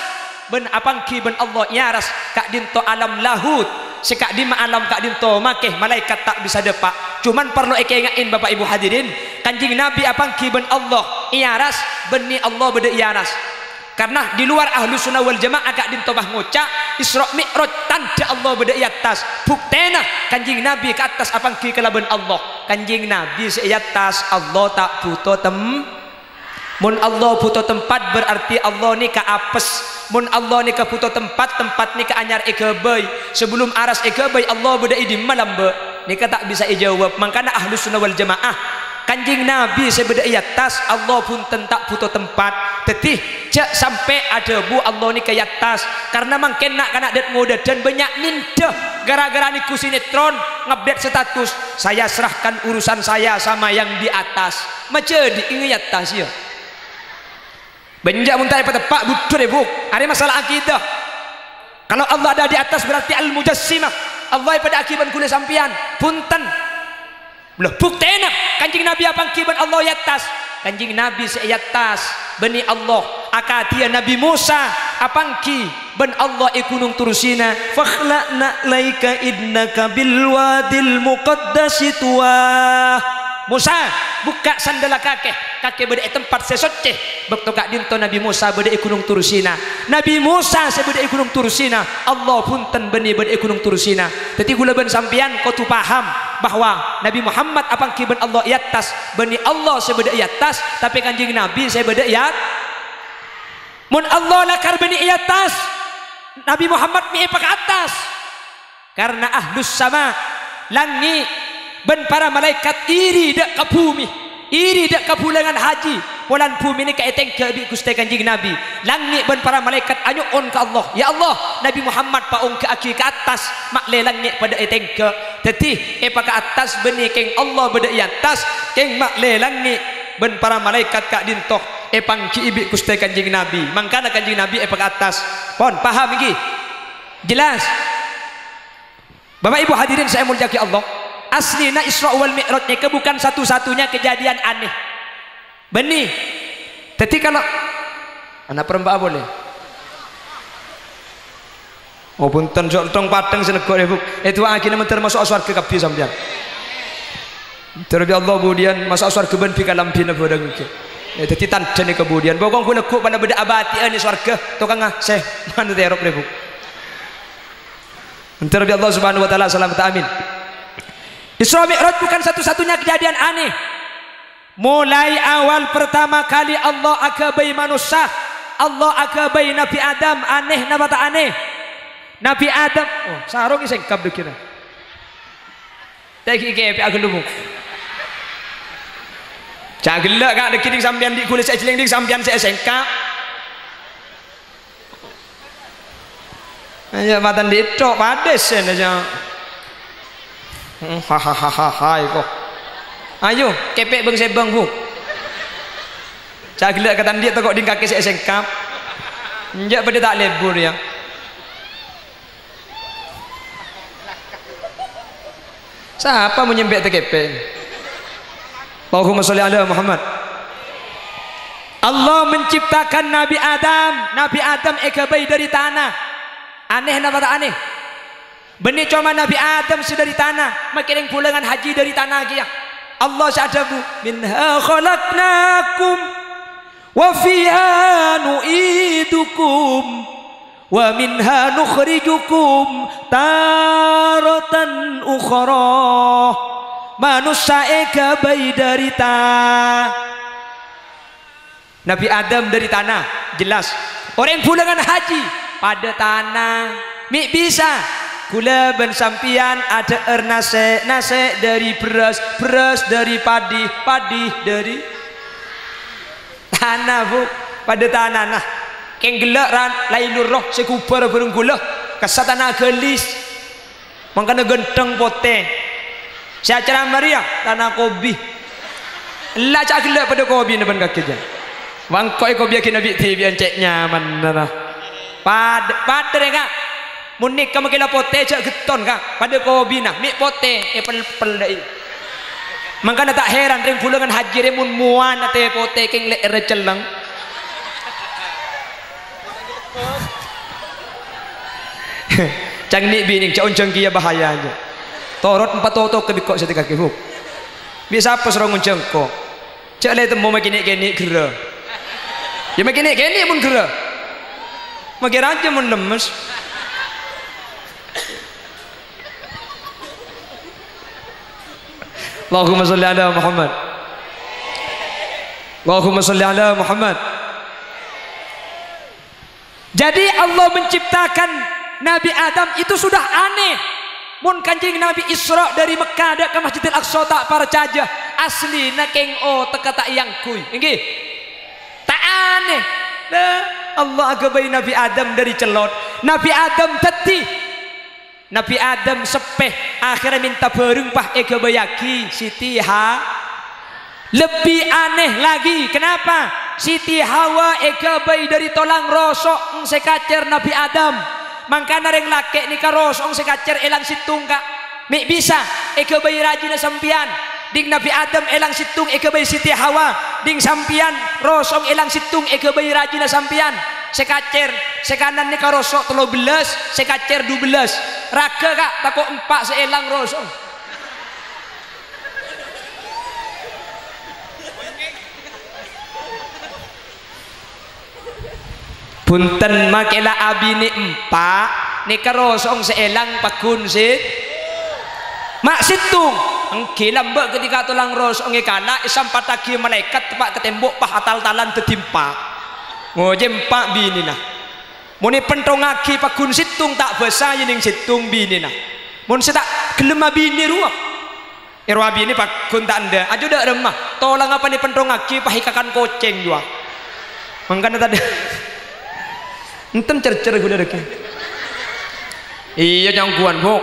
bân apangghi bân Allah è Aras, ka'dinto alam lahut, sè ka'dimma alam ka'dinto makè malaèkat ta' bisa dâpa'. Coma parlo èkaènga'è, Bapa' Ibu hadirin, Kanjeng Nabi apangghi bân Allah è Aras, bânnè Allah bâdâ è Aras. Karna di luar Ahlus Sunnah wal Jamaah ka'dinto pas ngoca', Isra' Mi'raj tandhâ Allah bâdâ è attas. Buktèna, Kanjeng Nabi ka attas apangghi kalabân Allah. Kanjeng Nabi sè è attas, Allah ta' bhuto tem-, Mon Allah bhuto tempat, berarti Allah nèka apes. Mon Allah nèka bhuto tempat, tempat nèka anyar èghâbây. Sabellum aras èghâbây, Allah bâdâ è dimma lambâ'? Nèka ta' bisa èjâwâb. Mangkana Ahlus Sunnah wal Jamaah, Kanjeng Nabi sè bâdâ è attas, Allah bhunten ta' bhuto tempat. Dhâddhi, jhâ' sampè' adhâbu Allah nèka è attas. Karna mangkèn na'-kana' dât-ngodâdhân bânnya' nèndhâ gara-gara nèngghu sinetron, ngupdate status, "Saya serahkan urusan saya sama yang di atas." Majâdi' è attas, yâ. Bânnya' mon ta' èpateppa', bhudhur, Bu. Arèya masalah akidah. Kalau Allah ada di atas, berarti al-mujassimah. Allah èpadâ'âghi bân kaulâ sampèyan. Bhunten. Lho, buktèna, Kanjeng Nabi apangghi bân Allah è attas. Kanjeng Nabi sè è attas, bânnè Allah. Akadhiyâ Nabi Musa apangghi bân Allah è Ghunong Tursina. "Fakhla' na'laika innaka bil wadil muqaddasi tuwa." "Musa, bukka' sandhâlla kakè, kakè bâdâ è tempat sè soccè." Bâkto ka'dinto Nabi Musa bâdâ è Ghunong Tursina. Nabi Musa sè bâdâ è Ghunong Tursina, Allah bhunten bânnè bâdâ è Ghunong Tursina. Dhâddhi, kaulâ bân sampèyan kodhu paham bahwa Nabi Muhammad apangghi bân Allah è attas, bânnè Allah sè bâdâ è attas, tapè Kanjeng Nabi sè bâdâ è at-, Mon Allah lakar bânnè è attas, Nabi Muhammad mè' èpakaattas. Karna ahlus sama, langngè', bân para malaèkat iri dâ' ka bhumè, iri dâ' ka bulângan haji, polana bhumè nèka ètèngghâ bi' Ghustè Kanjeng Nabi. Langngè' bân para malaèkat anyo'on ka Allah, "Ya Allah, Nabi Muhammad paongghâ'âghi ka attas, ma'lè langngè' padâ ètèngghâ." Dhâddhi, èpakaattas bânnè kèng Allah bâdâ è attas, kèng ma'lè langngè' bân para malaèkat ka'dinto èpangghi'i bi' Ghustè Kanjeng Nabi. Mangkana Kanjeng Nabi èpakaattas. Pon, paham ènggi? Jelas? Bapak Ibu hadirin sè èmoljâ'âghi Allah, aslina Isra wal Mi'raj nèka bukan satu-satunya kejadian aneh. Bânnè. Dhâddhi, kalau ana' peremba'a polè. Oh, bhunten, jhâ' tong-pateng sè neggu' rè, Bu. Èdu'aaghi na' mandhâr maso'a sowarghâ kabbhi sampèyan. Mandhâr bi' Allah budiyân maso'a sowarghâ bân bi' kalambhina bhârâng ènggi. Eh, dhâddhi tandhâna kabudiyân. Pokok ghulâ ghu' padâ bâdâ abâdiyân è sowarghâ, tokangnga sè mano terop rè, Bu. Mandhâr bi' Allah Subhanahu wa Ta'ala salamet, amin. Isra Mi'raj bukan satu-satunya kejadian aneh. Molaè awal partama kalè Allah aghâbây manossa, Allah aghâbây Nabbhi Adam, anè napa ta' anè? Nabbhi Adam, oh, sarong èsèngkap dhâgghina. Ta' ghi' kèpè' aghâllu, Bu. Jhâ' ghellâ', Ka', dhâggi' nèng sampèyan dhi' ghulâ sè èjhâlèng nèng sampèyan sè èsèngkap. Ayo, matan di' tho', padâ sèna, jhâ'. Hahaha, iko. Ayo, kèpè' bâng-sèbâng, Bu. Jhâ' ghellâ' ka tandhi' tako' ding kakè sè èsèngkap. Enjâ' padâ ta' lebur, yâ. Sapa mon nyèmpè' ta' kèpè'? Allahumma sholli ala Muhammad. Allah menciptakan Nabi Adam. Nabi Adam èghâbây dhâri tana. Anè napa ta' anè? Bânnè coma Nabi Adam sè dhâri tana, makè rèng bulângan hajji dhâri tana kèya. Allah sè adhâbu, "Minha khalaqnakum wa fiha nu'idukum." "Wa minha nukhrijukum taratan ukhra." Manossa èghâbây dhâri ta-, Nabi Adam dhâri tana, jelas. Orèng bulângan hajji, padâ tana. Mè' bisa. Ghulâ bân sampèyan adhâ'âr nasè', nasè' dhâri bherrâs, bherrâs dhâri padhi, padhi dhâri Tana, Bu, padâ tanana. Kèng ghellâ' ra-, la èlur rowa sè ghubâr bhâreng ghulâ, kassa tana ghâlis. Mangkana ghântheng potè. Sè acaramma rèya tana kobi. Ella jhâ' ghellâ' padâ kobina bân kakè jhâ'. Bâ' engko' èkobiyâghi bi' dhibi'ân cè' nyamanna, ra. Pad-, padâ rè, Ka'. Mon nèka makè la potè, jhâ' ghetton, Ka'. Padâ kobina, mè' potè, èpèl-pèl dâ'i. Mangkana ta' hèran, rèng bulângan hajji rè mon mowana tè-potè kèng lè'èrra cellèng. Cangni' binèng, jhâ' onjhâng kèya bahaya, jhâ'. Torot empat toto kè bikko' sè tèkakè, Bu. Bi' sapa soro ngonjhâng ko'? Jhâ' la ètemmo makè nè'-kènè' ghârrâ. Yâ, makè nè'-kènè' mon ghârrâ. Makkè rajâ mon lemmes. Allahumma sholli ala Muhammad. Allahumma sholli ala Muhammad. Jadi, Allah menciptakan Nabi Adam itu sudah aneh. Mon Kanjeng Nabi Isra dari Mekkah dâ' ka Masjidil Aqsa ta' parcajâ, aslina kèng otekka ta' èangghuy. Èngghi? Ta' aneh. Lah, Allah aghâbây Nabi Adam dari cellot. Nabi Adam dhâddhi. Nabi Adam seppè, akhirnya minta bhâreng, pas èghâbâyyaghi Siti Ha-, lebbi aneh lagi. Kenapa? Siti Hawa èghâbây dari tolang roso'na sè èkacèr Nabi Adam. Mangkana rèng lakè' nèka roso'na sè èkacèr èlang sèttong, Ka'. Mè' bisa èghâbây rajina sampèyan. Ding Nabi Adam èlang sèttong èghâbây Siti Hawa. Ding sampèyan roso'na èlang sèttong èghâbây rajina sampèyan. Sè èkacèr, sè kanan nèka roso' tello bellâs, sè èkacèr dubellâs. Raghâ, Ka', tako' empa' sè èlang roso'na. Bhunten, makkè la abinè empa', nèka roso'na sè èlang pagghun sè-, ma' sèttong. Èngghi lambâ' ketika tolang roso'na èkala', èsampattaghi malaèkat teppa' ka tembok, pas atal-talan dhâddhi empa'. Ngojè empa' binèna. Mon èpenthongngaghi pagghun sèttong ta' bâsa, yâ nèng sèttong binèna. Mon sè ta' ghellem abinè rowa. Èro abinè pagghun ta' endâ', ajo dâ' remma. Tolang apa nè penthongngaghi, pas èkakan kocèng, jâ. Mangkana tadâ'. Enten cèr-cèr ghulâ rèkè. Iyâ, nyangguwân, Bu'.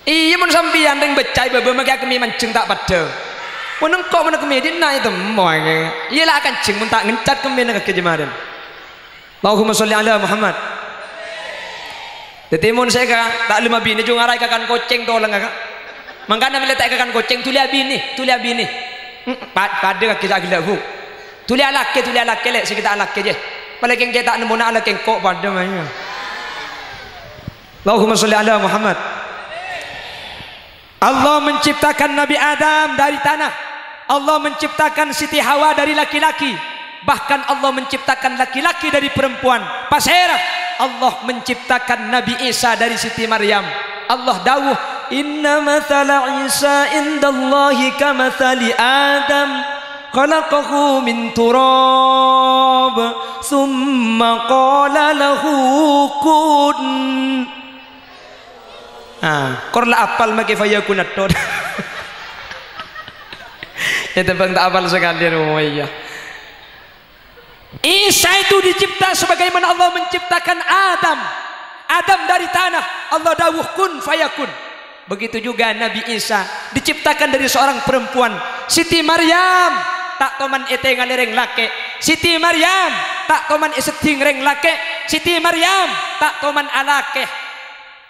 Iyâ, mon sampèyan rèng becca'è bâbâ makkè akemmè manjheng ta' paddhâ. Mon engko' mon akemmè dinna' ètemmo, iyâ la akanjheng mon ta' ngencat kemmèna kakè jemaren. Allahumma sholli ala Muhammad. Dhâddhi, mon sè ka-, ta' ghellem abinè, jung ara èkakan kocèng tolangnga, Ka'. Mangkana mèlè ta' èkakan kocèng, dhuli abinè, dhuli abinè. Hmm, pa-, paddhâ kakè ta' ghellâ', Bu'. Dhuli alakè, dhuli alakè, Lè', sè ta' alakè, jâ. Palèng kèng cè' ta' nemmona alakè engko' paddhâ, ma' iyâ. Allahumma sholli ala Muhammad. Allah menciptakan Nabi Adam dari tanah. Allah menciptakan Siti Hawa dari laki-laki. Bahkan Allah menciptakan laki-laki dari perempuan. Pasèra? Allah menciptakan Nabi Isa dari Siti Maryam. Allah dawuh, "Inna mathala Isa indallahi kamathali Adam, khalaqahu min turab, tsumma qala lahu kun." Ah, kor la apal makkè fayakun attor. Yâ, tembhâng ta' apal sakalèyan, oh iyâ. Isa itu dicipta sebagaimana Allah menciptakan Adam. Adam dari tanah, Allah dawuh, "Kun fayakun." Begitu juga Nabi Isa diciptakan dari seorang perempuan. Siti Maryam ta' toman ètèngalè rèng lakè'. Siti Maryam ta' toman èseddhing rèng lakè'. Siti Maryam ta' toman alakè.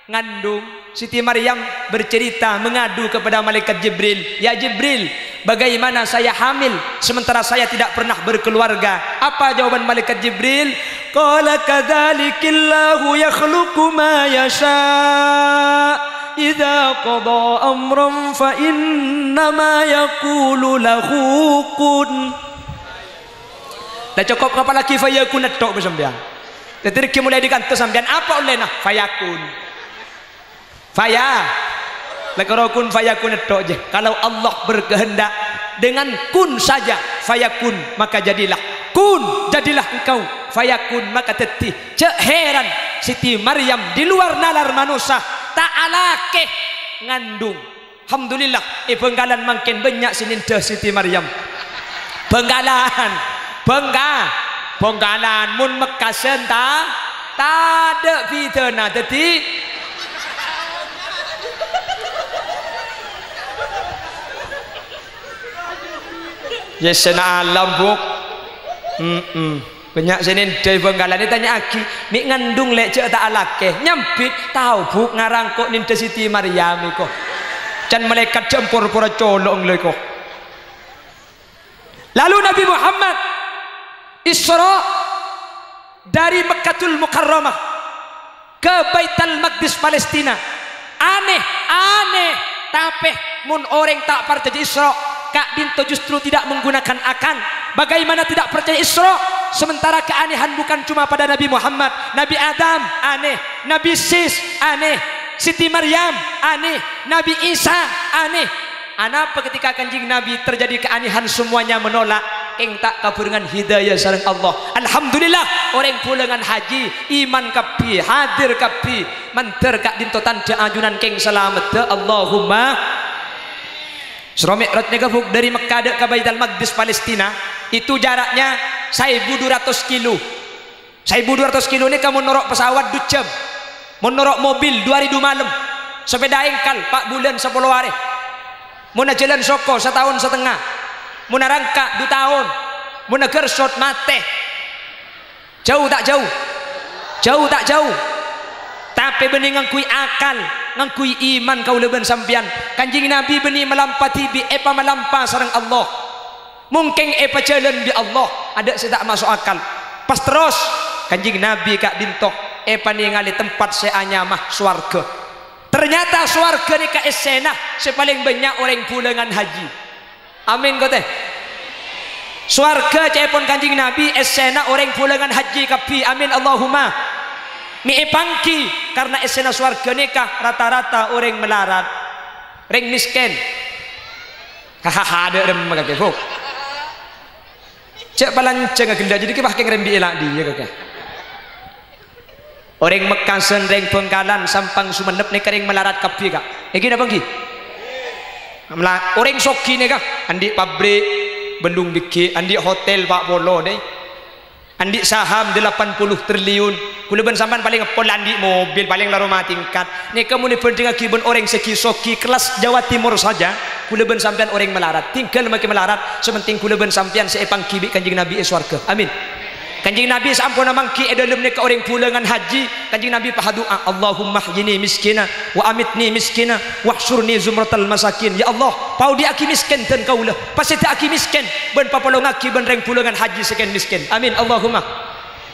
Ngandung. Siti Maryam bercerita, mengadu kepada malaikat Jibril, "Ya Jibril, bagaimana saya hamil sementara saya tidak pernah berkeluarga?" Apa jawaban malaikat Jibril? Qala, "Kadzalikillahu yakhluqu ma yasha', idza qada amran fa innama yaqulu lahu kun." Lah, cokop ngapallaghi fayakun tok, Bu, sampèyan. Dhâddhi, règhi molaè dâri kanto sampèyan, apa ollèna? Fayakun. Faya-, la karo kun fayakun tok, jâ. Kalau Allah berkehendak, dengan kun saja, fayakun, maka jadilah. Kun, jadilah engkau. Fayakun, maka dhâddhi. Jâ' heran, Siti Maryam di luar nalar manossa, ta' alakè, ngandung. Alhamdulillah, è Bhângkalan mangkèn bânnya' sè nèndhâ Siti Maryam. Bhângkalan, Bhângka-, Bhângkalan, mon Mekkasân ta-, tadâ' bhidhâna. Dhâddhi, yâ, sèna alam, Bu'. Mm-mm. Bânnya' sè nèndhâi Bhângkalan ètanya'aghi, "Mè' ngandung, Lè', jâ' ta' alakè?" Nyambit, "Tao, Bu', ngarang ko' nèndhâ Siti Maryam èko." Can malaèkat jâ' por-pora colo' ngèlè ko'. Lalu Nabi Muhammad Isra dari Mekkatul Mukarramah ke Baitul Maqdis, Palestina. Aneh, aneh. Tapè mon orèng ta' parcajâ Isra, Ka'dinto justru tidak menggunakan akal. Bagaimana tidak percaya Isra'? Sementara keanehan bukan cuma pada Nabi Muhammad, Nabi Adam aneh, Nabi Sis aneh, Siti Maryam aneh, Nabi Isa aneh. Anapa ketika Kanjeng Nabi terjadi keanehan semuanya menolak? Keng ta' kabhârengan hidayah sareng Allah. Alhamdulillah, orèng bulângan haji, iman kabbhi, hadir kabbhi, mandhâr ka'dinto tandhâ ajunan keng salameddhâ. Allahumma Isra Mi'raj nèka, Bu, dâri Mekkah dâ' ka Baitul Maqdis, Palestina, itu jaraknya saèbu dua ratus kilo. Saèbu dua ratus kilo nèka mon noro' pesawat du jam. Mon noro' mobil du arè du malem. Sepèda èngkal pa' bulân sapolo arè. Mon ajhâlân soko sataon satengnga. Mon arangka' du taon. Mon aghârsot matè. Jhâu ta' jhâu? Jhâu ta' jhâu? Tapè bânnè ngangghuy akal, ngangghuy iman kaulâ bân sampèyan. Kanjeng Nabi bânnè malampa dhibi' èpamalampa sareng Allah. Mongkèng èpajhâlân bi' Allah, adâ' sè ta' maso' akal. Pas terros, Kanjeng Nabi ka'dinto èpanèngalè tempat sè anyama sowarghâ. Ternyata sowarghâ nèka essèna sè palèng bânnya' orèng bulângan haji. Amin, kote. Sowarghâ ca'èpon Kanjeng Nabi, essèna orèng bulângan haji kabbhi. Amin, Allahumma. Mè' èpangghi, karna essèna sowarghâ nèka rata-rata orèng malarat, rèng mèskèn. Hahaha, dâ' remma kakè, Bu. Jhâ' palanjhângnga ghellâ', jadi kè pas kèng rembi'è la' dhiyâ kakè. Orèng Mekkasân, rèng Bhângkalan, Sampang, Songennep nèka rèng malarat kabbhi, Ka'. Èngghi napa èngghi? Mla-, orèng soghi nèka, andi' pabrik, bellung bighi', andi' hotel pa' polo, dâi. Andi' saham delapan puluh triliun. Kaulâ bân sampèyan palèng èpon la andi' mobil, palèng la roma tingkat. Nèka mon èbhândhingngaghi bân orèng sè ghi-soghi kellas Jawa Timur saja, kaulâ bân sampèyan orèng malarat. Tinggal makè malarat, sè penting kaulâ bân sampèyan sè èpangghi bi' Kanjeng Nabi è sowarghâ. Amin. Kanjeng Nabi saamponna mangghi è dâlem nèka orèng bulângan haji, Kanjeng Nabi pas adu'a, "Allahumma ahyini miskina, wa amitni miskina, wahsyurni zumratal masakin." Ya Allah, paodi'aghi mèskèn dân kaulâ, pasèddhâ'aghi mèskèn, bân papolongngaghi bân rèng bulângan haji sè kèng mèskèn. Amin. Allahumma.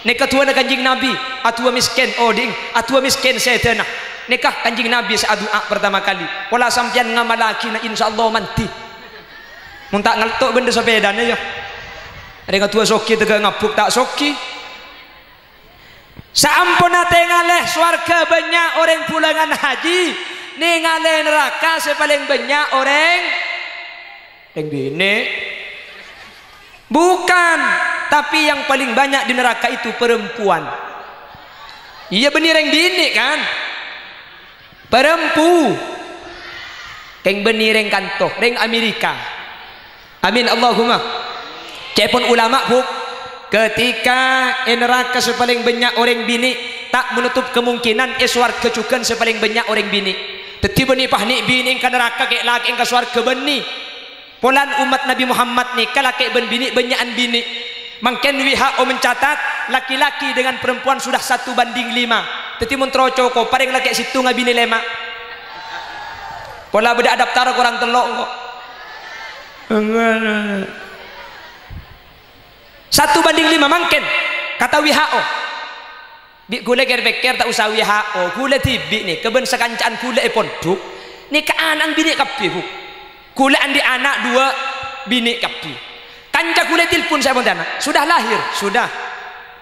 Nèka du'âna Kanjeng Nabi, adu'a mèskèn odi'na, adu'a mèskèn sèdhâna. Nèka Kanjeng Nabi sè adu'a partama kalè. Pola sampèyan ngamallaghina, insyaallah mandhi. Mon ta' ngalto' bendher sapèdana, yâ. Rèng adu'a soghi tegghâ' ngabbuk ta' soghi. Saamponna tèngalè sowarghâ bânnya' orèng bulângan haji, nèngalè naraka sè palèng bânnya' orèng Rèng binè'. Bukan, tapi yang paling banyak di neraka itu perempuan. Iyâ, bânnè rèng binè', kan? Perempu-, kèng bânnè rèng kanto, rèng Amerika. Amin, Allahumma. Ca'èpon ulama, Bu, ketika è neraka sè palèng bânnya' orèng binè', ta' menutup kemungkinan è sowarghâ jhughân sè palèng bânnya' orèng binè'. Dhâddhi bânnè pas nè'-binè' ka neraka, kè'-lakè' ka sowarghâ bânnè. Polana ommat Nabi Muhammad nèka lakè' bân binè' bânnya'an binè'. Mangkèn W H O mencatat, laki-laki dengan perempuan sudah satu banding lima. Dhâddhi mon terro cokop, parèng lakè' sèttonga binè' lèma'. Pola bâdâ adaptar korang tello' engko'. Satu banding lima mangkèn, kata W H O. Bi' ghulâ kèr-pèkkèr ta' osa W H O, ghulâ dhibi' nèka bân sakanca'an ghulâ è pondhuk, nèka ana'na binè' kabbhi, Bu. Ghulâ andi' ana' duwâ', binè' kabbhi. Kanca ghulâ telpon sè abâ' ana', "Sudah lahir?" "Sudah."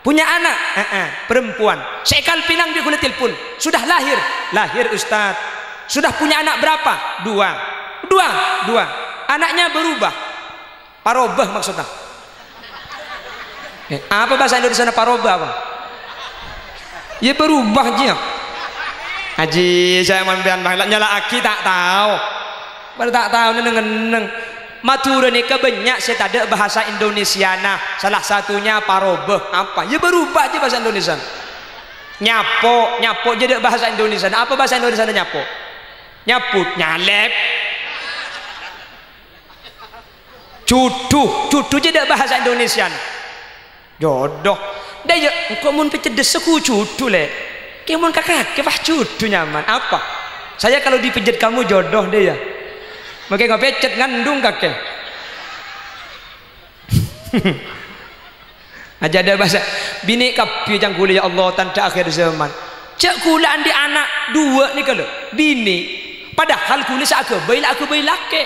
"Punya anak?" "Heeh, perempuan." Sè èkalpènang bi' ghulâ telpon, "Sudah lahir?" "Lahir, Ustaz." "Sudah punya anak berapa?" "Dua." "Dua?" "Dua." "Anaknya berubah?" Parobâ maksudnya. Eh, apa bahasa Indonesiana parobâ apa? Ya berubah, Ji. Haji, saya sampeyan, Bang, la nyala'aghi ta' tao. Padâ ta' tao neng-enneng. Madhurâ nèka bânnya' sè tadâ' bahasa Indonesiana. Salah satunya parobâ. Apa? Ya berubah aja bahasa Indonesia. Nyapo, nyapo jâ' tadâ' bahasa Indonesiana. Apa bahasa Indonesiana nyapo? Nyabut, nyalep. Judhu, judhu jâ' tadâ' bahasa Indonesiana. Jodoh. Dâ' iyâ, engko' mon pècèddhâ sè ghu judhu, Lè'. Kè mon ka kakè, wah, judhu nyaman. Apa? Saya kalau dipijit kamu jodoh, dâ' iyâ. Mangkèn ngapècèt ngandung kakè. Aja ada bahasa binè' kabbhi ca'na ghulâ, ya Allah, tandhâ akhir zaman. Jâ' ghulâ andi' ana' duwâ' nèka lho, binè'. Padahal ghulâ sè aghâbây la aghâbây lakè'.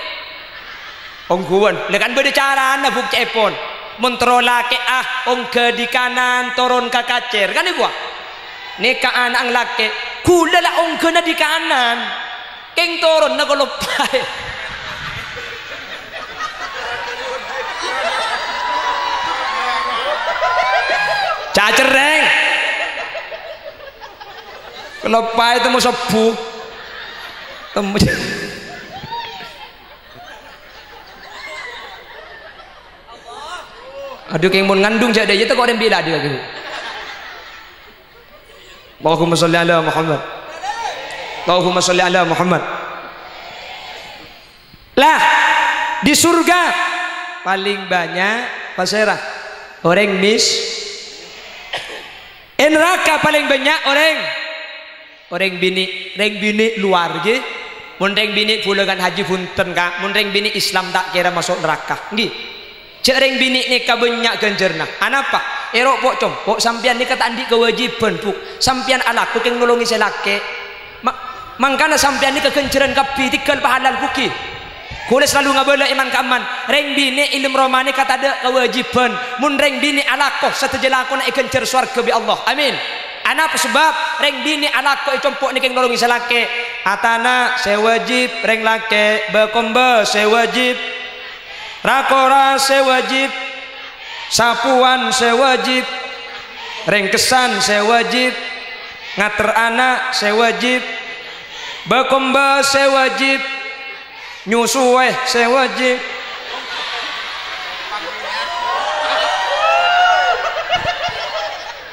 Ongghuwân. Lah kan bâdâ carana, Bu', ca'èpon. Mon terro lakè'a, ongghâ dâri kanan, toron ka kacèr. Kan èkowa? Nèka ana'na lakè', ghulâ la ongghâna dâri kanan. Kèng toronna kaloppaè. Cacerrèng. Kaloppaè temmo sobbhu. Temmo. Adhu, kèng mon ngandung jhâ' dâ' iyâ tako' rèng bilâ adhu, adhu. Allahumma sholli ala Muhammad. Allahumma sholli ala Muhammad. Lah, di surga palèng bânnya' pasèra? Orèng mis-, è naraka palèng bânnya' orèng Orèng binè', rèng binè' lowar, ghi. Mon rèng binè' bulâ kan haji, bhunten, Ka'. Mon rèng binè' Islam ta' kèra maso' naraka, ghi. Jhâ' rèng binè' nèka bânnya' ghânjhârânna. Anapa? Èro' po'-compo' sampèyan nèka ta' andi' kawâjibhân, Bu'. Sampèyan alako kèng nolongè sè lakè'. Ma-, mangkana sampèyan nèka ghânjhârân kabbhi, tèghâl pahala, Bu', ghi. Kaulâ salalu ngabâlâ è man-ka'emman, rèng binè' è dâlem roma nèka tadâ' kawâjibhân. Mon rèng binè' alako sadhâjâ lakona èghânjhâr sowarghâ bi' Allah. Amin. Anapa sabâb? Rèng binè' alako è compo' nèka kèng nolongè sè lakè'. Atana' sè wâjib rèng lakè', bâ-kombâ sè wâjib, ra-kora sè wâjib, sapowan sè wâjib, rèngkessan sè wâjib, ngater ana' sè wâjib, bâ-kombâ sè wâjib, nyosoè sè wâjib.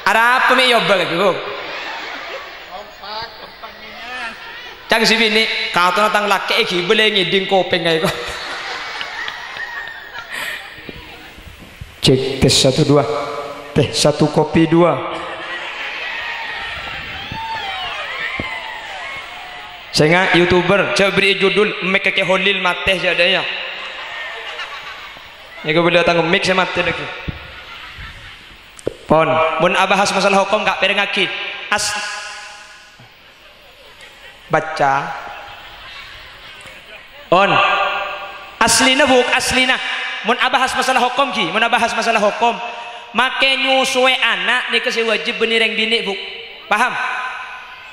Arapa mè' èobâ kakè, Bu'? Ca'na sè binè', "Katona tang lakè' èghibâ lè ngèdhing kopèng aè, ko'." Cek, tes satu, dua. Teh satu, kopi dua. Sènga' YouTuber, jhâ' bherri'i judul, "Mic Kakè Holil Matè," jhâ' dâ' iyâ. Nèko bâdâ tang mic sè matè lagi. Pon, mon abahas masalah hokom, Ka', pèrèngngaghi. As-, baca. Pon. Aslina, Bu', aslina. Mon abahas masalah hokom, ghi, mon abahas masalah hokom, makè nyosoè ana' nèka sè wâjib bânnè rèng binè', Bu'. Paham?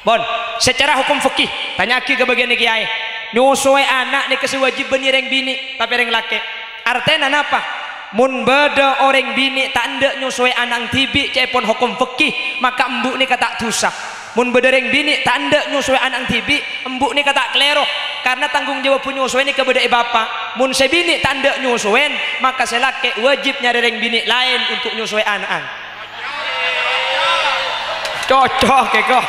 Pon, secara hukum fikih, tanya'aghi ka bâgiyân kèyaè. Nyosoè ana' nèka sè wâjib bânnè rèng binè', tapè rèng lakè'. Artèna napa? Mon bâdâ orèng binè' ta' endâ' nyosoè ana'na dhibi', ca'èpon hokom fikih, maka embu' nèka ta' dhusa. Mon bâdâ rèng binè' ta' endâ' nyosoè ana'na dhibi', embu' nèka ta' kalèro, karna tanggung jawab nyosoè nèka bâdâ è bapa'. Mon sè binè' ta' endâ' nyosoèn, maka sè lakè' wâjib nyarè rèng binè' laèn untuk nyosoè ana'na. Cocok, èko.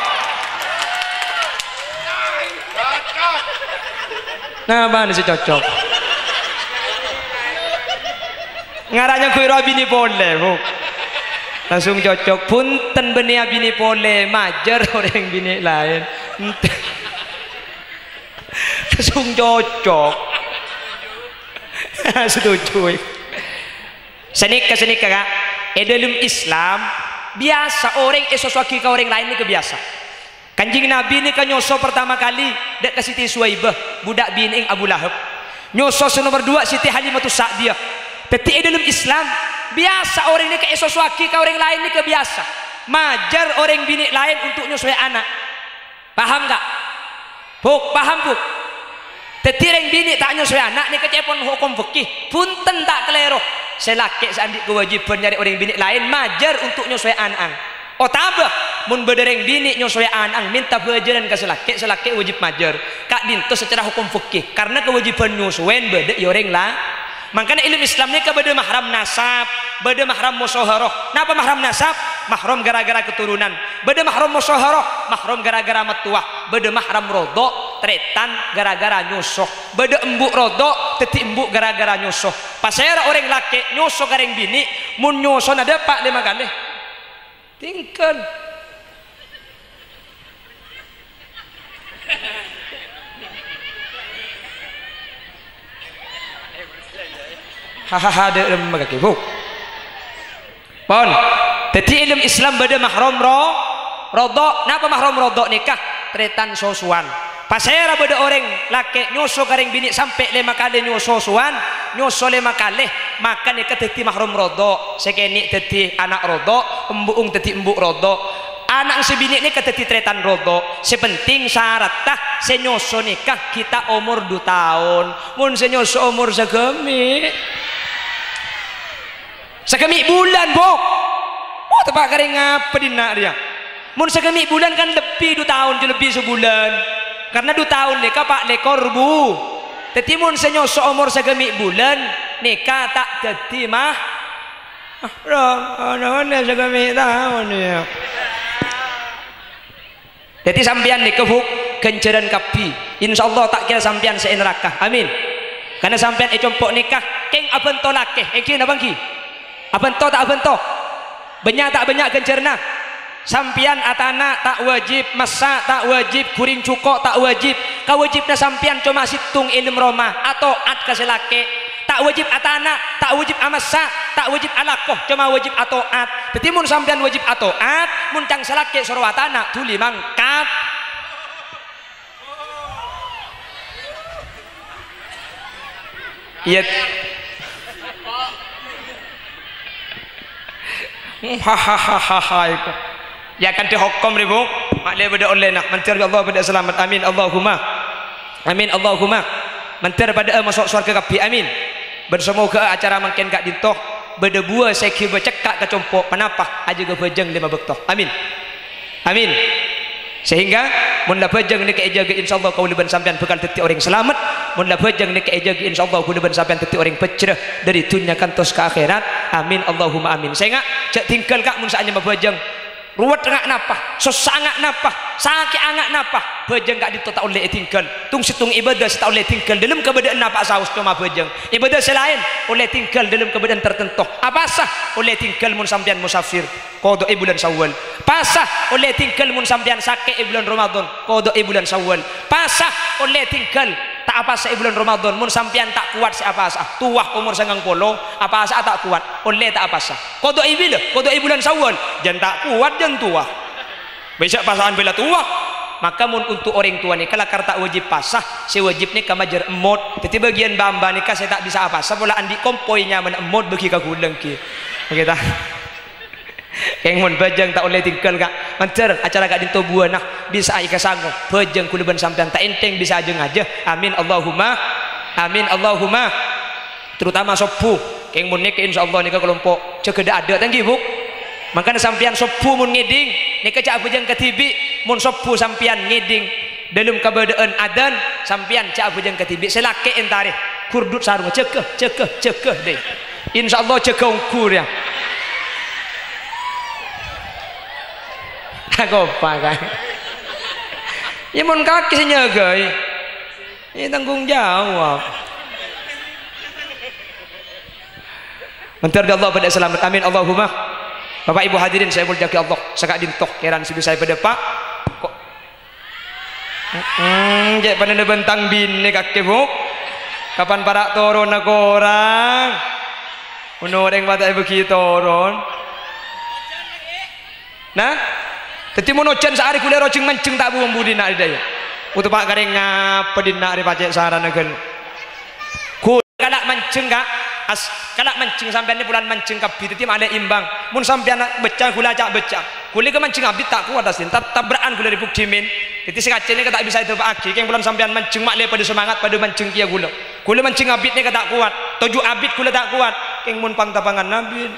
Napa'an sè cocok? Ngara nyangghuy rowa binè' polè, Bu'. Langsung cocok. Bhunten, bânnè abinè' polè, majâr orèng binè' laèn. Langsung cocok. Setuju, è. Sanèka, sanèka, Ka'. È dâlem Islam, biyasa orèng èsosoaghi ka orèng laèn nèka biyasa. Kanjeng Nabi nèka nyoso partama kalè dâ' ka Siti Suwaibah, bhuḍâ' binè'èng Abu Lahab. Nyoso sè nomer duwâ' Siti Halimatus Sa'diyah. Dhâddhi è dâlem Islam, biyasa orèng nèka èsosoaghi ka orèng laèn nèka biyasa. Majâr orèng binè' laèn untuk nyosoè ana'. Paham, Ka'? Bu', paham, Bu'? Dhâddhi rèng binè' ta' nyosoè ana' nèka ca'èpon hokom fikih. Bhunten, ta' kalèro. Sè lakè' sè andi' kawâjibhân nyarè orèng binè' laèn majâr untuk nyosoè ana'na. Otabâ, mon bâdâ rèng binè' nyosoè ana'na mènta bhâjârân ka sè lakè', sè lakè' wâjib majâr. Ka'ḍinto secara hokom fikih, karna kawâjibhân nyosoèn bâdâ è orèng la-, Mangkana è dâlem Islam nèka bâdâ mahram nasab, bâdâ mahram mosoharoh. Napa mahram nasab? Mahram ghârâ-ghârâ katoronan. Bâdâ mahram mosoharoh, mahram ghârâ-ghârâ mattowa. Bâdâ mahram rodho', tarètan ghârâ-ghârâ nyoso. Bâdâ embu' rodho', dhâddhi embu' ghârâ-ghârâ nyoso. Pasèra orèng lakè' nyoso ka rèng binè', mon nyosona dâpa' lèma kalè? Tinggal. Hahaha, dâ' remma kakè, Bu. Pon. Dhâddhi, è dâlem Islam bâdâ mahram ro-, rodho'. Napa mahram rodho' nèka? Tarètan sosowan. Pasèra bâdâ orèng lakè' nyoso ka rèng binè' sampè' lèma kalè nyoso sowan, Nyoso lèma kalè, maka nèka dhâddhi mahram rodho', sè kènè' dhâddhi ana' rodho', embu'eng dhâddhi embu' rodho'. Ana' sè binè' nèka dhâddhi tarètan rodho'. Sè penting saratta sè nyoso nèka ghi' ta' omor du taon. Mon sè nyoso omor sagâmè'. Sagâmè' bulân, Bu. Oh, teppa' karè ngapa dinna' rèya? Mon sagâmè' bulân kan lebbi du taon, jâ lebbi sabulân. Karna du taon nèka pa' lèkor, Bu. Dhâddhi mon sè nyoso omor sagâmè' bulân, nèka ta' dhâddhi mah-, mahram. Ana-ana sagâmè' taon, ya. Dhâddhi sampèyan nèka, Bu, ghânjhârân kabbhi. Insyaallah ta' kèra sampèyan sè è naraka. Amin. Karna sampèyan è compo' nèka kèng abhânto lakè. Èngghi napa èngghi? Abhânto ta' abhânto? Bânnya' ta' bânnya' ghânjhârânna? Sampèyan atana' ta' wajib, massa' ta' wajib, ghuring jhuko' ta' wajib. Kawâjibhânna sampèyan coma sèttong è dâlem roma, ato'at ka sè lakè'. Ta' wajib atana', ta' wajib amassa', ta' wajib alako, coma wajib ato'at. Dhâddhi mon sampèyan wajib ato'at, mon ca'na sè lakè' soro atana', dhuli mangkat. Iyâ. Hahaha, iko. Yâ, akadhi hokom rè, Bu. Ma'lè bâdâ ollèna. Mandhâr bi' Allah bâdâ salamet. Amin, Allahumma. Amin, Allahumma. Mandhâr padâ'â maso' sowarghâ kabbhi. Amin. Bân samoghâ'â acara mangkèn ka'dinto bâdâ buwâ sè èghibâ cekka' ka compo'. Ponapa? Ajâgâ bhâjâng lèma bâkto. Amin. Amin. Sehingga, mon la bhâjâng nèka èjâgâ, insyaallah kaulâ bân sampèyan bhâkal dhâddhi orèng salamet. Mon la bhâjâng nèka èjâgâ, insyaallah kaulâ bân sampèyan dhâddhi orèng pèjra dâri dhunnya kantos ka akhèrat. Amin, Allahumma amin. Sènga', jhâ' dhinggâl, Ka', mon sè anyama bhâjâng. Ruwet nga' napa, sossa nga' napa, sakè'a nga' napa, bhâjâng ka'dinto ta' ollè èdhinggâl. Tong-sèttong ibâdâh sè ta' ollè èdhinggâl, dâlem kabâdâ'ânna apa' saos coma bhâjâng. Ibâdâh sè laèn ollè èdhinggâl dâlem kabâdâ'ân tartanto. Apasa ollè èdhinggâl mon sampèyan mosafir. Kodhu'è bulân Syawal. Pasa ollè èdhinggâl mon sampèyan sakè' è bulân Ramadan, kodhu'è bulân Syawal. Pasa ollè èdhinggâl ta' apasa è bulân Ramadan, mon sampèyan ta' kowat sè apasa. Towa, omor sangang polo, apasa'a ta' kowat, ollè ta' apasa. Kodhu'è bilâ? Kodhu'è bulân Syawal. Jân ta' kowat, jân towa. Bisa pasa'an bhâi la towa. Maka mon onto' orèng towa nèka lakar ta' wajib pasa, sè wajib nèka majâr emmot. Dhâddhi bâgiyân bâ'-embâ' nèka sè ta' bisa apasa, pola andi' kompoy nyamana emmot bâgi ka ghulâ èngghi. Oke, ta? Kèng mon bhâjâng ta' ollè dhinggâl, Ka'. Mandhâr acara ka'dinto buwâna bisa'a èkasango. Bhâjâng ghulâ bân sampèyan ta' ènthèng bisa jâ-ngajâ. Amin, Allahumma. Amin, Allahumma. Terutama sobbhu. Kèng mon nèka, insyaallah nèka kalompo' jâgâ dâ'-adâ', ta' èngghi, Bu? Mangkana sampèyan sobbhu mon ngèdhing, nèka jhâ' abhâjâng kadhibi'. Mon sobbhu sampèyan ngèdhing, dâlem kabâdâ'ân adzan, sampèyan jhâ' abhâjâng kadhibi'. Sè lakè' èntarè, gurdut sarongnga, "Jâgâ, jâgâ, jâgâ, dè." Insyaallah jâgâ ongghu, yâ. Akopa, Ka'? Yâ, mon kakè sè nyâgâi, yâ, tanggung jawab. Mandhâr bi' Allah padâ salamet. Amin, Allahumma. Bapa' Ibu hadirin sè èmoljâ'aghi Allah, saka'dinto kèran sè bisa èpadâpa'. Ko-, Mm-mm, cè' panèna bântang binè kakè, Bu. Kapan para' toronna korang? Mon orèng patè èbâghi toron. Nah, dhâddhi mon ojhân saarè ghulâ rojhâng manjheng ta' bu-ambu dinna' rè dâjâ. Uteppa' karè ngapa dinna' rè pacè' sarana ghân. Ghulâ kala' manjheng, Ka'. As-, kala' manjheng sampèyan nè bulân manjheng kabbhi, dhâddhi malè imbang. Mon sampèyan bâcca, ghulâ ca'-bâcca. Ghulâ kè manjheng abit ta' kowat, asli. Tab-, tabra'an ghulâ rè bukdimin. Dhâddhi sè kacè nèka ta' bisa èdâpa'aghi. Kèng bulân sampèyan manjheng malè padâ semangat, padâ manjheng kèya ghulâ. Ghulâ manjheng abit nèka ta' kowat. Toju' abit ghulâ ta' kowat. Kèng mon pang-tapangan abit.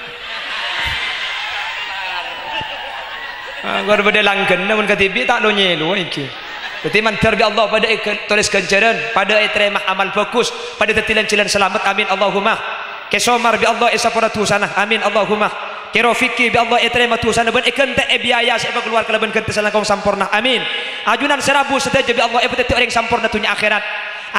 Ah, ghâr bâdâ langghânna mon kadhibi' ta' lo-nyèlo èngghi. Dhâddhi mandhâr bi' Allah padâ èghân-, tolès ghânjhârân, padâ ètarèma amal bhâghus, padâ dhâddhi lan-jhâlân salamet. Amin, Allahumma. Kè Somar bi' Allah èsapora dhusana. Amin, Allahumma. Kè Rofiki bi' Allah ètarèma dhusana bân èghântè' è biaya sè èpakalowar kalabân ghântè sè langkong samporna. Amin. Ajunan sè rabu sadhâjâ bi' Allah èpadhâddhi orèng samporna dhunnya akhèrat.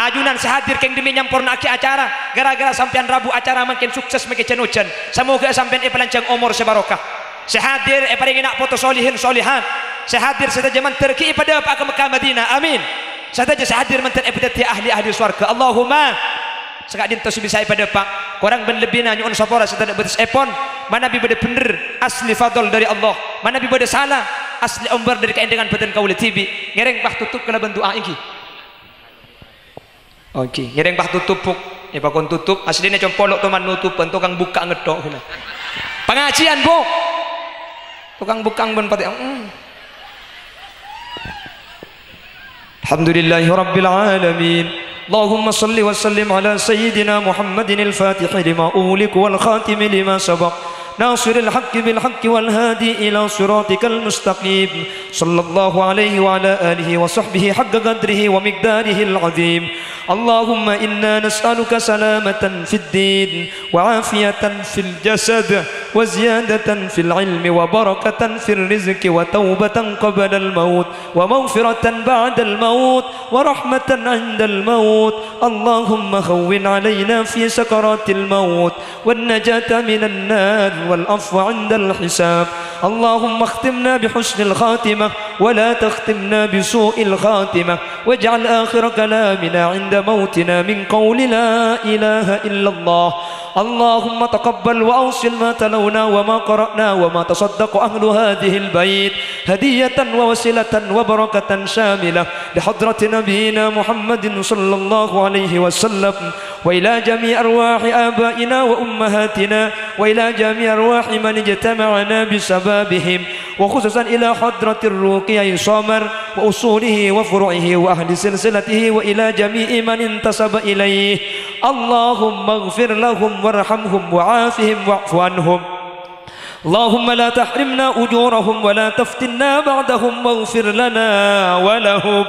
Ajunan sè hadir kèng dhimmi nyamporna'aghi acara, ghârâ-ghârâ sampèyan rabu acara mangkèn sukses makè jhân-ojhân. Samoghâ sampèyan èpalanjhâng omor sè barokah. Sè hadir èparèngè na' poto solihin solihat. Sè hadir sadhâjâ mandhâr ghi' èpadâpa'a ka Mekkah Madinah. Amin. Sadhâjâ sè hadir mandhâr èpadhâddhiyâ ahli-ahli sowarghâ. Allahumma. Saka'dinto sè bisa èpadâpa'. Korang bân lebbina nyo'on sapora sè tadâ' bâtessèpon. Manabi bâdâ bhendher asli fadl dâri Allah. Manabi bâdâ sala asli ombâr dâri kaèndhângan bhâdhân kaulâ dhibi'. Ngèrèng patutup kalabân du'a èngghi. Èngghi, ngèrèng patutup, Bu. Èpakon tutup, asline compo' lo' toman nutupan, tokang bukka' ngetthok, gini. Pangajian, Bu. Tokang bukka' pon pate-, mm. الحمد لله رب العالمين. اللهم صل وسلم على سيدنا محمد الفاتح لما أغلق والخاتم لما سبق، ناصر الحق بالحق والهادي إلى صراطك المستقيم. صلى الله عليه وعلى آله وصحبه حق قدره ومقداره العظيم. اللهم إنا نسألك سلامة في الدين وعافية في الجسد وزيادة في العلم وبركة في الرزق وتوبة قبل الموت ومغفرة بعد الموت ورحمة عند الموت. اللهم هون علينا في سكرات الموت والنجاة من النار والعفو عند الحساب. اللهم اختمنا بحسن الخاتمة ولا تختمنا بسوء الخاتمة، واجعل آخر كلامنا عند موتنا من قول لا إله إلا الله. اللهم تقبل وأوصل ما تلونا وما قرأنا وما تصدق أهل هذه البيت هدية ووسيلة وبركة شاملة لحضرة نبينا محمد صلى الله عليه وسلم، وإلى جميع أرواح آبائنا وأمهاتنا، وإلى جميع أرواح من اجتمعنا بسببهم، وخصوصا إلى حضرة الروقي سومر وأصوله وفروعه وأهل سلسلته وإلى جميع من انتسب إليه. اللهم اغفر لهم وارحمهم وعافهم واعف عنهم. اللهم لا تحرمنا أجورهم ولا تفتنا بعدهم واغفر لنا ولهم.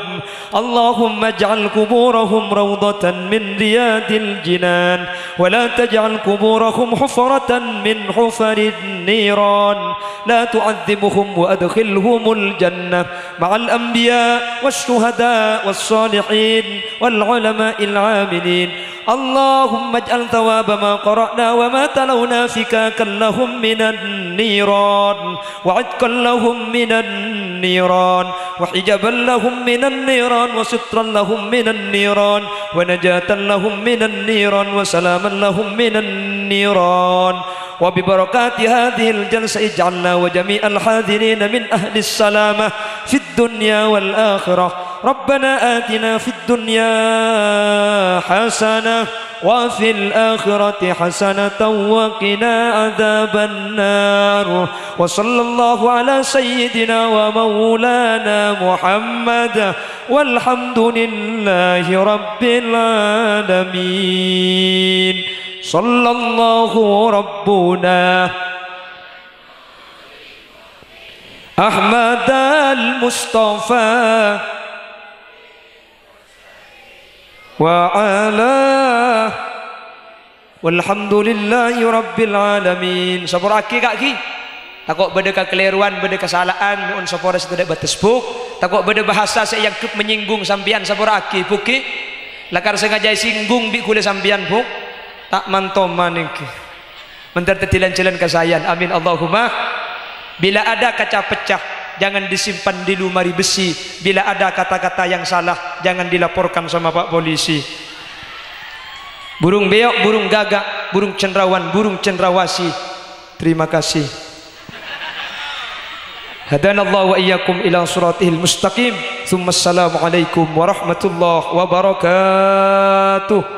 اللهم اجعل قبورهم روضة من رياض الجنان ولا تجعل قبورهم حفرة من حفر النيران. لا تعذبهم وأدخلهم الجنة مع الأنبياء والشهداء والصالحين والعلماء العاملين. اللهم اجعل ثواب ما قرأنا وما تلونا فكاكا لهم من النيران، وعتقا لهم من النيران، وحجابا لهم من النيران، وسترا لهم من النيران، ونجاة لهم من النيران، وسلاما لهم من النيران. وببركات هذه الجلسة اجعلنا وجميع الحاضرين من أهل السلامة في الدنيا والآخرة. ربنا آتنا في الدنيا حسنة وفي الآخرة حسنة وقنا عذاب النار. وصلى الله على سيدنا ومولانا محمد، والحمد لله رب العالمين. صلى الله ربنا أحمد المصطفى وعلى والحمد لله رب العالمين. Sapora'aghi, Ka', ghi. Tako' bâdâ kakalèrowan, bâdâ kasala'an, nyo'on sapora sè tadâ' bâtes, Bu'. Tako' bâdâ bahasa sè èangghep menyinggung sampèyan, sapora'aghi, Bu', ghi. Lakar sengaja èsinggung bi' ghulâ sampèyan, Bu'. Ta' man-toman ènggi. Mandhâr dhâddhi lan-jhâlân kasaèyan. Amin, Allahumma. Bila ada kaca pecah, jangan disimpan di lemari besi. Bila ada kata-kata yang salah, jangan dilaporkan sama Pak Polisi. Burung beo', burung gagak, burung cendrawan, burung cendrawasih. Terima kasih. Hadanallahu wa iyyakum ila siratihil mustaqim. Tsumma assalamualaikum warahmatullahi wabarakatuh.